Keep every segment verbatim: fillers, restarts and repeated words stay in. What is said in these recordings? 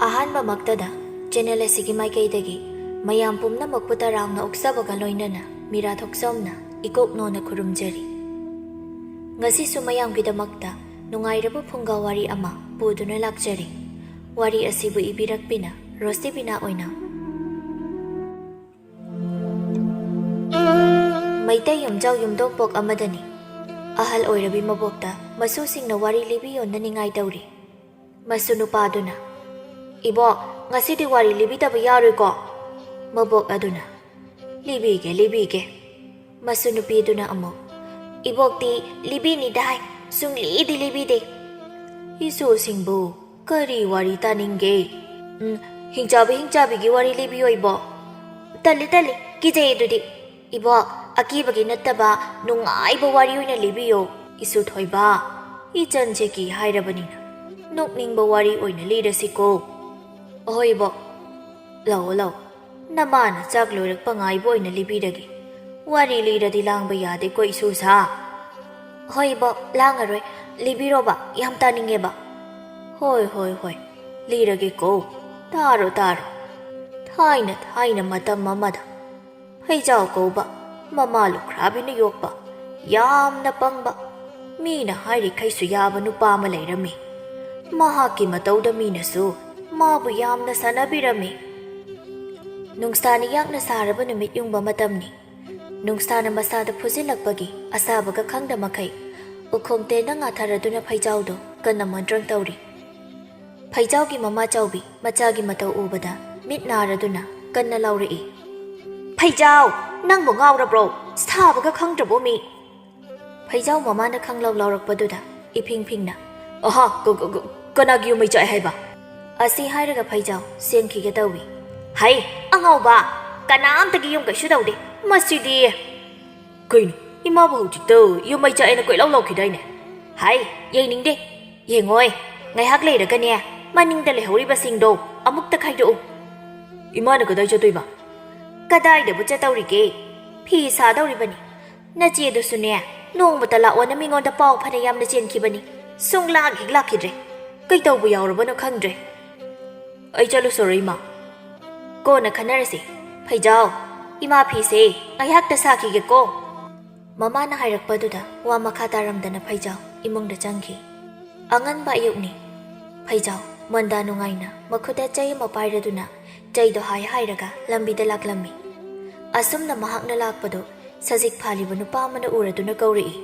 ꯑꯍꯥꯟꯕꯃꯛꯇꯗ, channel ꯑꯁꯤꯒꯤ ꯃꯥꯏꯀꯩꯗꯒꯤ ꯃꯌꯥꯝ ꯄꯨꯝꯅꯃꯛꯄꯨ ꯇꯔꯥꯝꯅ ꯑꯣꯛꯆꯕꯒ ꯂꯣꯏꯅꯅ ꯃꯤꯔꯥ ꯊꯣꯛꯆꯣꯝꯅ ꯏꯀꯣꯛ ꯅꯣꯟꯅ ꯈꯨꯔꯨꯝꯖꯔꯤ꯫ ꯉꯁꯤꯁꯨ ꯃꯌꯥꯝꯒꯤꯗꯃꯛꯇ ꯅꯨꯡꯉꯥꯏꯔꯕ ꯐꯨꯡꯒꯥ ꯋꯥꯔꯤ ꯑꯃ ꯄꯨꯗꯨꯅ ꯂꯥꯛꯆꯔꯤ꯫ ꯋꯥꯔꯤ ꯑꯁꯤꯕꯨ ꯏꯕꯤꯔꯛꯄꯤꯅ ꯔꯣꯁꯤꯕꯤꯅꯥ ꯑꯣꯏꯅ꯫ ꯃꯩꯇꯩ ꯌꯨꯝꯖꯥꯎ ꯌꯨꯝꯗꯣꯡꯄꯣꯛ ꯑꯃꯗꯅꯤ꯫ ꯑꯍꯜ ꯑꯣꯏꯔꯕꯤ ꯃꯕꯣꯛꯇ ꯃꯁꯨꯁꯤꯡꯅ ꯋꯥꯔꯤ ꯂꯤꯕꯤꯌꯣꯅ ꯅꯤꯡꯉꯥꯏ ꯇꯧꯔꯤ꯫ ꯃꯁꯨ ꯅꯨꯄꯥꯗꯨꯅ, "ꯏꯕꯣꯛ, ꯉꯁꯤꯗꯤ ꯋꯥꯔꯤ ꯂꯤꯕꯤꯗꯕ ꯌꯥꯔꯣꯏꯀꯣ?" ꯃꯕꯣꯛ ꯑꯗꯨꯅ, "ꯂꯤꯕꯤꯒꯦ, ꯂꯤꯕꯤꯒꯦ꯫" ꯃꯁꯨ ꯅꯨꯄꯤꯗꯨꯅ ꯑꯃꯨꯛ, "ꯏꯕꯣꯛꯇꯤ ꯂꯤꯕꯤꯅꯤꯗꯥꯏ, ꯁꯨꯡꯂꯤꯗꯤ ꯂꯤꯕꯤꯗꯦ꯫" "ꯏꯁꯨꯁꯤꯡꯕꯨ ꯀꯔꯤ ꯋꯥꯔꯤ ꯇꯥꯅꯤꯡꯒꯦ?" "ꯎꯝ, ꯍꯤꯡꯆꯥꯕꯤ ꯍꯤꯡꯆꯥꯕꯤꯒꯤ ꯋꯥꯔꯤ ꯂꯤꯕꯤꯌꯣ ꯏꯕꯣꯛ꯫" "ꯇꯜꯂꯤ, ꯇꯜꯂꯤ, ꯀꯤꯖꯩ ꯑꯗꯨꯗꯤ꯫ ꯏꯕꯣꯛ, ꯑꯀꯤꯕꯒꯤ ꯅꯠꯇꯕ ꯅꯨꯡꯉꯥꯏꯕ ꯋꯥꯔꯤ ꯑꯣꯏꯅ ꯂꯤꯕꯤꯌꯣ꯫" "ꯏꯁꯨ ꯊꯣꯏꯕ, ꯏꯆꯟꯁꯦ ꯀꯤ ꯍꯥꯏꯔꯕꯅꯤꯅ ꯅꯣꯛꯅꯤꯡꯕ ꯋꯥꯔꯤ ꯑꯣꯏꯅ ꯂꯤꯔꯁꯤꯀꯣ꯫" "ꯑꯍꯣꯏ ꯏꯕꯣꯛ, ꯂꯥꯛꯑꯣ, ꯂꯥꯛꯑꯣ, ꯅꯃꯥꯅ ꯆꯥꯛ ꯂꯣꯏꯔꯛꯄ ꯉꯥꯏꯕ ꯑꯣꯏꯅ ꯂꯤꯕꯤꯔꯒꯦ꯫ ꯋꯥꯔꯤ ꯂꯤꯔꯗꯤ ꯂꯥꯡꯕ ꯌꯥꯗꯦꯀꯣ ꯏꯁꯨꯁꯥ꯫" "ꯍꯣꯏ ꯏꯕꯣꯛ, ꯂꯥꯡꯉꯔꯣꯏ, ꯂꯤꯕꯤꯔꯣꯕ, ꯌꯥꯝ ꯇꯥꯅꯤꯡꯉꯦꯕ꯫" "ꯍꯣꯏ, ꯍꯣꯏ, ꯍꯣꯏ, ꯂꯤꯔꯒꯦꯀꯣ, ꯇꯥꯔꯣ, ꯇꯥꯔꯣ꯫ ꯊꯥꯏꯅ, ꯊꯥꯏꯅ ꯃꯇꯝ ꯑꯃꯗ ꯐꯩꯖꯥꯎ ꯀꯧꯕ ꯃꯃꯥ ꯂꯨꯈ꯭ꯔꯥꯕꯤꯅ ꯌꯣꯛꯄ ꯌꯥꯝꯅ ꯄꯪꯕ, ꯃꯤꯅ ꯍꯥꯏꯔꯤꯈꯩꯁꯨ ꯌꯥꯕ ꯅꯨꯄꯥ ꯑꯃ ꯂꯩꯔꯝꯃꯤ꯫ ꯃꯍꯥꯛꯀꯤ ꯃꯇꯧꯗ ꯃꯤꯅꯁꯨ ꯃꯥꯕꯨ ꯌꯥꯝꯅ ꯁꯥꯟꯅꯕꯤꯔꯝꯃꯤ꯫" ꯅꯨꯡꯁꯥꯅ ꯌꯥꯛꯅ ꯁꯥꯔꯕ ꯅꯨꯃꯤꯠ ꯌꯨꯡꯕ ꯃꯇꯝꯅꯤ꯫ ꯅꯨꯡꯁꯥꯅ ꯃꯁꯥꯗ ꯐꯨꯖꯤꯜꯂꯛꯄꯒꯤ ꯑꯁꯥꯕꯒ ꯈꯪꯗ ꯃꯈꯩ ꯎꯈꯣꯡ ꯇꯦꯟꯗ ꯉꯥꯊꯔꯗꯨꯅ ꯐꯩꯖꯥꯎꯗꯣ ꯀꯟꯅ ꯃꯣꯟꯇ꯭ꯔꯪ ꯇꯧꯔꯤ꯫ ꯐꯩꯖꯥꯎꯒꯤ ꯃꯃꯥ ꯆꯥꯎꯕꯤ ꯃꯆꯥꯒꯤ ꯃꯇꯧ ꯎꯕꯗ ꯃꯤꯠ ꯅꯥꯔꯗꯨꯅ ꯀꯟꯅ ꯂꯥꯎꯔꯛꯏ, "ꯐꯩꯖꯥꯎ, ꯅꯪꯕꯨ ꯉꯥꯎꯔꯕ꯭ꯔꯣ? ꯁꯥꯕꯒ ꯈꯪꯗ꯭ꯔꯕꯣ ꯃꯤ?" ꯐꯩꯖꯥꯎ ꯃꯃꯥꯅ ꯈꯪꯂꯥꯎ ꯂꯥꯎꯔꯛꯄꯗꯨꯗ ꯏꯐꯤꯡ ꯐꯤꯡꯅ, "ꯑꯍꯥ, ꯀ-, ꯀ-, ꯀ-, ꯀꯅꯥꯒꯤ ꯌꯨꯝ ꯃꯩ ꯆꯥꯛꯑꯦ ꯍꯥꯏꯕ?" ꯑꯁꯤ ꯍꯥꯏꯔꯒ ꯐꯩꯖꯥꯎ ꯆꯦꯟꯈꯤꯒꯦ ꯇꯧꯏ꯫ "ꯍꯩ, ꯑꯉꯥꯎꯕ! ꯀꯅꯥꯝꯇꯒꯤ ꯌꯨꯝ ꯀꯩꯁꯨ ꯇꯧꯗꯦ꯫ ꯃꯁꯤꯗꯤ!" "ꯀꯩꯅꯣ, ꯏꯃꯥꯕꯨ ꯍꯧꯖꯤꯛꯇ ꯌꯨꯝ ꯃꯩ ꯆꯥꯛꯑꯦꯅ ꯀꯣꯏꯂꯥꯎ ꯂꯥꯎꯈꯤꯗꯥꯏꯅꯦ?" "ꯍꯥꯏ, ꯌꯦꯡꯅꯤꯡꯗꯦ꯫ ꯌꯦꯡꯉꯣꯏ, ꯉꯥꯏꯍꯥꯛ ꯂꯩꯔꯒꯅꯦ, ꯃꯅꯤꯡꯗ ꯂꯩꯍꯧꯔꯤꯕꯁꯤꯡꯗꯣ ꯑꯃꯨꯛꯇ ꯈꯥꯏꯗꯣꯛꯎ꯫" "ꯏꯃꯥꯅ ꯀꯗꯥꯏ ꯆꯠꯇꯣꯏꯕ?" "ꯀꯗꯥꯏꯗꯕꯨ ꯆꯠꯇꯧꯔꯤꯒꯦ? ꯐꯤ ꯁꯥꯗꯧꯔꯤꯕꯅꯤ꯫ ꯅꯆꯦꯗꯨꯁꯨꯅꯦ, ꯅꯣꯡꯃꯇ ꯂꯥꯛꯑꯣꯅ ꯃꯤꯉꯣꯟꯗ ꯄꯥꯎ ꯐꯅ ꯌꯥꯝꯅ ꯆꯦꯟꯈꯤꯕꯅꯤ꯫ ꯁꯨꯡꯂꯥꯛ ꯍꯦꯛ ꯂꯥꯛꯈꯤꯗ꯭ꯔꯦ꯫ ꯀꯩꯇꯧꯕ ꯌꯥꯎꯔꯕꯅꯣ ꯈꯪꯗ꯭ꯔꯦ꯫" ꯑꯩ ꯆꯠꯂꯨꯁꯣꯔꯣ, ꯏꯃꯥ? ꯀꯣꯟꯅ ꯈꯟꯅꯔꯁꯤ꯫ ꯐꯩꯖꯥꯎ, ꯏꯃꯥ ꯐꯤꯁꯦ ꯉꯥꯏꯍꯥꯛꯇ ꯁꯥꯈꯤꯒꯦꯀꯣ꯫ ꯃꯃꯥꯅ ꯍꯥꯏꯔꯛꯄꯗꯨꯗ ꯋꯥ ꯃꯈꯥ ꯇꯥꯔꯝꯗꯅ ꯐꯩꯖꯥꯎ ꯏꯃꯨꯡꯗ ꯆꯪꯈꯤ꯫ ꯑꯉꯟꯕ ꯑꯌꯨꯛꯅꯤ꯫ ꯐꯩꯖꯥꯎ ꯃꯟꯗꯥ ꯅꯨꯡꯉꯥꯏꯅ ꯃꯈꯨꯠꯇ ꯆꯩ ꯑꯃ ꯄꯥꯏꯔꯗꯨꯅ ꯆꯩꯗꯣ ꯍꯥꯏ ꯍꯥꯏꯔꯒ ꯂꯝꯕꯤꯗ ꯂꯥꯛꯂꯝꯃꯤ꯫ ꯑꯁꯨꯝꯅ ꯃꯍꯥꯛꯅ ꯂꯥꯛꯄꯗꯣ ꯁꯖꯤꯛ ꯐꯥꯜꯂꯤꯕ ꯅꯨꯄꯥ ꯑꯃꯅ ꯎꯔꯗꯨꯅ ꯀꯧꯔꯛꯏ,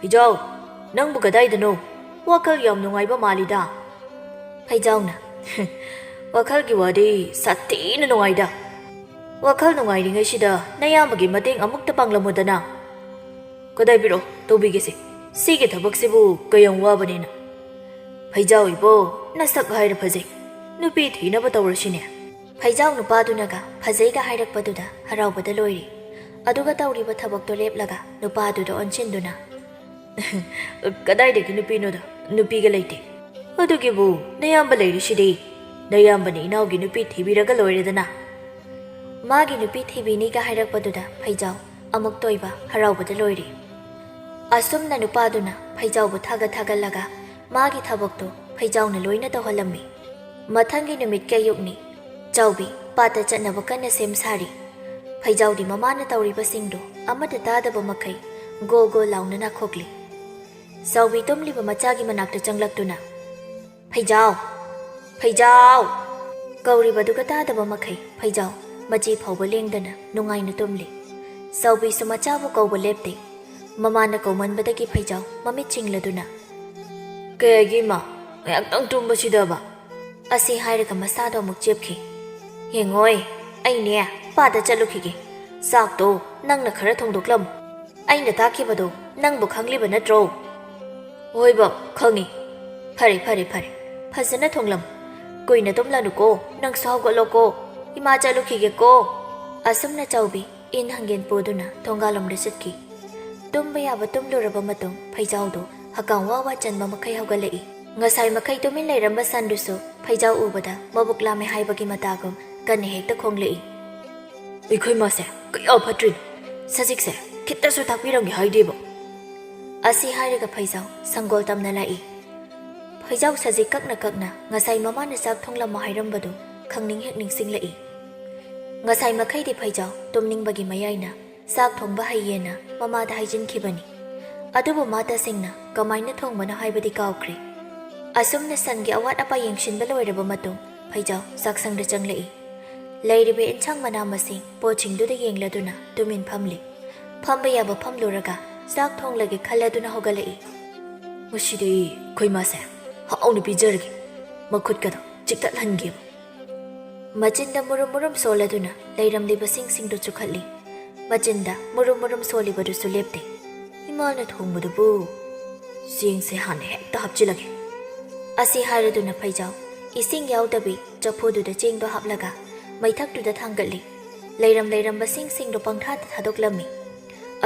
"ꯐꯩꯖꯥꯎ, ꯅꯪꯕꯨ ꯀꯗꯥꯏꯗꯅꯣ? ꯋꯥꯈꯜ ꯌꯥꯝ ꯅꯨꯡꯉꯥꯏꯕ ꯃꯥꯜꯂꯤꯗ?" ꯐꯩꯖꯥꯎꯅ, "ꯋꯥꯈꯜꯒꯤ ꯋꯥꯗꯤ ꯁꯥꯊꯤꯅ ꯅꯨꯡꯉꯥꯏꯗ꯫ ꯋꯥꯈꯜ ꯅꯨꯡꯉꯥꯏꯔꯤꯉꯩꯁꯤꯗ ꯅꯌꯥꯝꯕꯒꯤ ꯃꯇꯦꯡ ꯑꯃꯨꯛꯇ ꯄꯥꯡꯂꯝꯃꯨꯗꯅ꯫" "ꯀꯗꯥꯏ ꯄꯤꯔꯛꯑꯣ, ꯇꯧꯕꯤꯒꯦꯁꯦ꯫ ꯁꯤꯒꯤ ꯊꯕꯛꯁꯤꯕꯨ ꯀꯌꯥꯝ ꯋꯥꯕꯅꯤꯅ꯫" "ꯐꯩꯖꯥꯎ ꯏꯕꯣ, ꯅꯁꯛ ꯍꯥꯏꯔ ꯐꯖꯩ꯫ ꯅꯨꯄꯤ ꯊꯤꯅꯕ ꯇꯧꯔꯁꯤꯅꯦ꯫" ꯐꯩꯖꯥꯎ ꯅꯨꯄꯥꯗꯨꯅꯒ ꯐꯖꯩꯒ ꯍꯥꯏꯔꯛꯄꯗꯨꯗ ꯍꯔꯥꯎꯕꯗ ꯂꯣꯏꯔꯦ꯫ ꯑꯗꯨꯒ ꯇꯧꯔꯤꯕ ꯊꯕꯛꯇꯣ ꯂꯦꯞꯂꯒ ꯅꯨꯄꯥꯗꯨꯗ ꯑꯣꯟꯁꯤꯟꯗꯨꯅ, "ꯀꯗꯥꯏꯗꯒꯤ ꯅꯨꯄꯤꯅꯣꯗ? ꯅꯨꯄꯤꯒ ꯂꯩꯇꯦ꯫ ꯑꯗꯨꯒꯤꯕꯨ ꯅꯌꯥꯝꯕ ꯂꯩꯔꯤꯁꯤꯗꯤ꯫ ꯅꯌꯥꯝꯕꯅ ꯏꯅꯥꯎꯒꯤ ꯅꯨꯄꯤ ꯊꯤꯕꯤꯔꯒ ꯂꯣꯏꯔꯦꯗꯅ꯫" ꯃꯥꯒꯤ ꯅꯨꯄꯤ ꯊꯤꯕꯤꯅꯤꯒ ꯍꯥꯏꯔꯛꯄꯗꯨꯗ ꯐꯩꯖꯥꯎ ꯑꯃꯨꯛꯇ ꯑꯣꯏꯕ ꯍꯔꯥꯎꯕꯗ ꯂꯣꯏꯔꯦ꯫ ꯑꯁꯨꯝꯅ ꯅꯨꯄꯥꯗꯨꯅ ꯐꯩꯖꯥꯎꯕꯨ ꯊꯥꯒꯠ ꯊꯥꯒꯠꯂꯒ ꯃꯥꯒꯤ ꯊꯕꯛꯇꯣ ꯐꯩꯖꯥꯎꯅ ꯂꯣꯏꯅ ꯇꯧꯍꯜꯂꯝꯃꯤ꯫ ꯃꯊꯪꯒꯤ ꯅꯨꯃꯤꯠꯀꯤ ꯑꯌꯨꯛꯅꯤ꯫ ꯆꯥꯎꯕꯤ ꯄꯥꯠꯇ ꯆꯠꯅꯕ ꯀꯟꯅ ꯁꯦꯝ ꯁꯥꯔꯤ꯫ ꯐꯩꯖꯥꯎꯗꯤ ꯃꯃꯥꯅ ꯇꯧꯔꯤꯕꯁꯤꯡꯗꯣ ꯑꯃꯠꯇ ꯇꯥꯗꯕ ꯃꯈꯩ ꯒꯣ ꯒꯣ ꯂꯥꯎꯅ ꯅꯥꯈꯣꯛꯂꯤ꯫ ꯆꯥꯎꯕꯤ ꯇꯨꯝꯂꯤꯕ ꯃꯆꯥꯒꯤ ꯃꯅꯥꯛꯇ ꯆꯪꯂꯛꯇꯨꯅ, "ꯐꯩꯖꯥꯎ! ꯐꯩꯖꯥꯎ!" ꯀꯧꯔꯤꯕꯗꯨꯒ ꯇꯥꯗꯕ ꯃꯈꯩ ꯐꯩꯖꯥꯎ ꯃꯆꯤ ꯐꯥꯎꯕ ꯂꯦꯡꯗꯅ ꯅꯨꯡꯉꯥꯏꯅ ꯇꯨꯝꯂꯤ꯫ ꯆꯥꯎꯕꯤꯁꯨ ꯃꯆꯥꯕꯨ ꯀꯧꯕ ꯂꯦꯞꯇꯦ꯫ ꯃꯃꯥꯅ ꯀꯧꯃꯟꯕꯗꯒꯤ ꯐꯩꯖꯥꯎ ꯃꯃꯤꯠ ꯆꯤꯡꯂꯗꯨꯅ, "ꯀꯌꯥꯒꯤ ꯏꯃꯥ, ꯉꯥꯏꯍꯥꯛꯇꯪ ꯇꯨꯝꯕꯁꯤꯗꯕ?" ꯑꯁꯤ ꯍꯥꯏꯔꯒ ꯃꯁꯥꯗꯣ ꯑꯃꯨꯛ ꯆꯦꯞꯈꯤ꯫ "ꯌꯦꯡꯉꯣꯏ, ꯑꯩꯅꯦ ꯄꯥꯠꯇ ꯆꯠꯂꯨꯈꯤꯒꯦ꯫ ꯆꯥꯛꯇꯣ ꯅꯪꯅ ꯈꯔ ꯊꯣꯡꯗꯣꯛꯂꯝꯃꯨ꯫ ꯑꯩꯅ ꯇꯥꯛꯈꯤꯕꯗꯣ ꯅꯪꯕꯨ ꯈꯪꯂꯤꯕ ꯅꯠꯇ꯭ꯔꯣ?" "ꯍꯣꯏꯕ, ꯈꯪꯉꯤ꯫" "ꯐꯔꯦ, ꯐꯔꯦ, ꯐꯔꯦ꯫ ꯐꯖꯅ ꯊꯣꯡꯂꯝꯃꯨ꯫ ꯀꯨꯏꯅ ꯇꯨꯝꯂꯅꯨꯀꯣ, ꯅꯪꯁꯨ ꯍꯧꯒꯠꯂꯣꯀꯣ꯫ ꯏꯃꯥ ꯆꯠꯂꯨꯈꯤꯒꯦꯀꯣ꯫" ꯑꯁꯨꯝꯅ ꯆꯥꯎꯕꯤ ꯏꯟ ꯍꯪꯒꯦꯟ ꯄꯨꯗꯨꯅ ꯊꯣꯡꯒꯥꯜꯂꯣꯝꯗ ꯆꯠꯈꯤ꯫ ꯇꯨꯝꯕ ꯌꯥꯕ ꯇꯨꯝꯂꯨꯔꯕ ꯃꯇꯨꯡ ꯐꯩꯖꯥꯎꯗꯨ ꯍꯀꯥꯝ ꯋꯥ ꯋꯥ ꯆꯟꯕ ꯃꯈꯩ ꯍꯧꯒꯠꯂꯛꯏ꯫ ꯉꯁꯥꯏ ꯃꯈꯩ ꯇꯨꯃꯤꯟ ꯂꯩꯔꯝꯕ ꯁꯟꯗꯨꯁꯨ ꯐꯩꯖꯥꯎ ꯎꯕꯗ ꯃꯕꯨꯛ ꯂꯥꯝꯃꯦ ꯍꯥꯏꯕꯒꯤ ꯃꯇꯥꯒꯨꯝ ꯀꯟꯅ ꯍꯦꯛꯇ ꯈꯣꯡꯂꯛꯏ꯫ "ꯑꯩꯈꯣꯏ ꯃꯥꯁꯦ ꯀꯌꯥ ꯐꯠꯇ꯭ꯔꯤꯅꯣ꯫ ꯁꯖꯤꯛꯁꯦ ꯈꯤꯇꯁꯨ ꯇꯥꯛꯄꯤꯔꯝꯒꯦ ꯍꯥꯏꯗꯦꯕ꯫" ꯑꯁꯤ ꯍꯥꯏꯔꯒ ꯐꯩꯖꯥꯎ ꯁꯪꯒꯣꯜ ꯇꯝꯅ ꯂꯥꯛꯏ꯫ ꯐꯩꯖꯥꯎ ꯁꯖꯤꯛ ꯀꯛꯅ ꯀꯛꯅ ꯉꯁꯥꯏ ꯃꯃꯥꯅ ꯆꯥꯛ ꯊꯣꯡꯂꯝꯃꯣ ꯍꯥꯏꯔꯝꯕꯗꯨ ꯈꯪꯅꯤꯡ ꯍꯦꯛ ꯅꯤꯡꯁꯤꯡꯂꯛꯏ꯫ ꯉꯁꯥꯏ ꯃꯈꯩꯗꯤ ꯐꯩꯖꯥꯎ ꯇꯨꯝꯅꯤꯡꯕꯒꯤ ꯃꯌꯥꯏꯅ ꯆꯥꯛ ꯊꯣꯡꯕ ꯍꯩꯌꯦꯅ ꯃꯃꯥꯗ ꯍꯥꯏꯖꯤꯟꯈꯤꯕꯅꯤ꯫ ꯑꯗꯨꯕꯨ ꯃꯥ ꯇꯁꯦꯡꯅ ꯀꯃꯥꯏꯅ ꯊꯣꯡꯕꯅꯣ ꯍꯥꯏꯕꯗꯤ ꯀꯥꯎꯈ꯭ꯔꯦ꯫ ꯑꯁꯨꯝꯅ ꯁꯟꯒꯤ ꯑꯋꯥꯠ ꯑꯄꯥ ꯌꯦꯡꯁꯤꯟꯕ ꯂꯣꯏꯔꯕ ꯃꯇꯨꯡ ꯐꯩꯖꯥꯎ ꯆꯥꯛꯁꯪꯗ ꯆꯪꯂꯛꯏ꯫ ꯂꯩꯔꯤꯕ ꯏꯟꯁꯥꯡ ꯃꯅꯥ ꯃꯁꯤꯡ ꯄꯣꯠꯁꯤꯡꯗꯨꯗ ꯌꯦꯡꯂꯗꯨꯅ ꯇꯨꯃꯤꯟ ꯐꯝꯂꯤ꯫ ꯐꯝꯕ ꯌꯥꯕ ꯐꯝꯂꯨꯔꯒ ꯆꯥꯛ ꯊꯣꯡꯂꯒꯦ ꯈꯜꯂꯗꯨꯅ ꯍꯧꯒꯠꯂꯛꯏ꯫ "ꯉꯁꯤꯗꯤ ꯑꯩꯈꯣꯏ ꯃꯥꯁꯦ ꯍꯥꯎꯅ ꯄꯤꯖꯔꯒꯦ, ꯃꯈꯨꯠꯀꯗꯣ ꯆꯤꯛꯇꯠꯍꯟꯒꯦꯕ"꯫ ꯃꯆꯤꯟꯗ ꯃꯨꯔꯨꯝ ꯃꯨꯔꯨꯝ ꯁꯣꯜꯂꯗꯨꯅ ꯂꯩꯔꯝꯂꯤꯕ ꯁꯤꯡꯁꯤꯡꯗꯨ ꯆꯨꯈꯠꯂꯤ꯫ ꯃꯆꯤꯟꯗ ꯃꯨꯔꯨꯝ ꯃꯨꯔꯨꯝ ꯁꯣꯜꯂꯤꯕꯗꯨꯁꯨ ꯂꯦꯞꯇꯦ꯫ "ꯏꯃꯥꯅ ꯊꯣꯡꯕꯗꯨꯕꯨ ꯆꯦꯡꯁꯦ ꯍꯥꯟꯅ ꯍꯦꯛꯇ ꯍꯥꯞꯆꯤꯜꯂꯒꯦ"꯫ ꯑꯁꯤ ꯍꯥꯏꯔꯗꯨꯅ ꯐꯩꯖꯥꯎ ꯏꯁꯤꯡ ꯌꯥꯎꯗꯕꯤ ꯆꯐꯨꯗꯨꯗ ꯆꯦꯡꯗꯣ ꯍꯥꯞꯂꯒ ꯃꯩꯊꯛꯇꯨꯗ ꯊꯥꯡꯒꯠꯂꯤ꯫ ꯂꯩꯔꯝ ꯂꯩꯔꯝꯕ ꯁꯤꯡꯁꯤꯡꯗꯣ ꯄꯪꯊꯥꯗ ꯊꯥꯗꯣꯛꯂꯝꯃꯤ꯫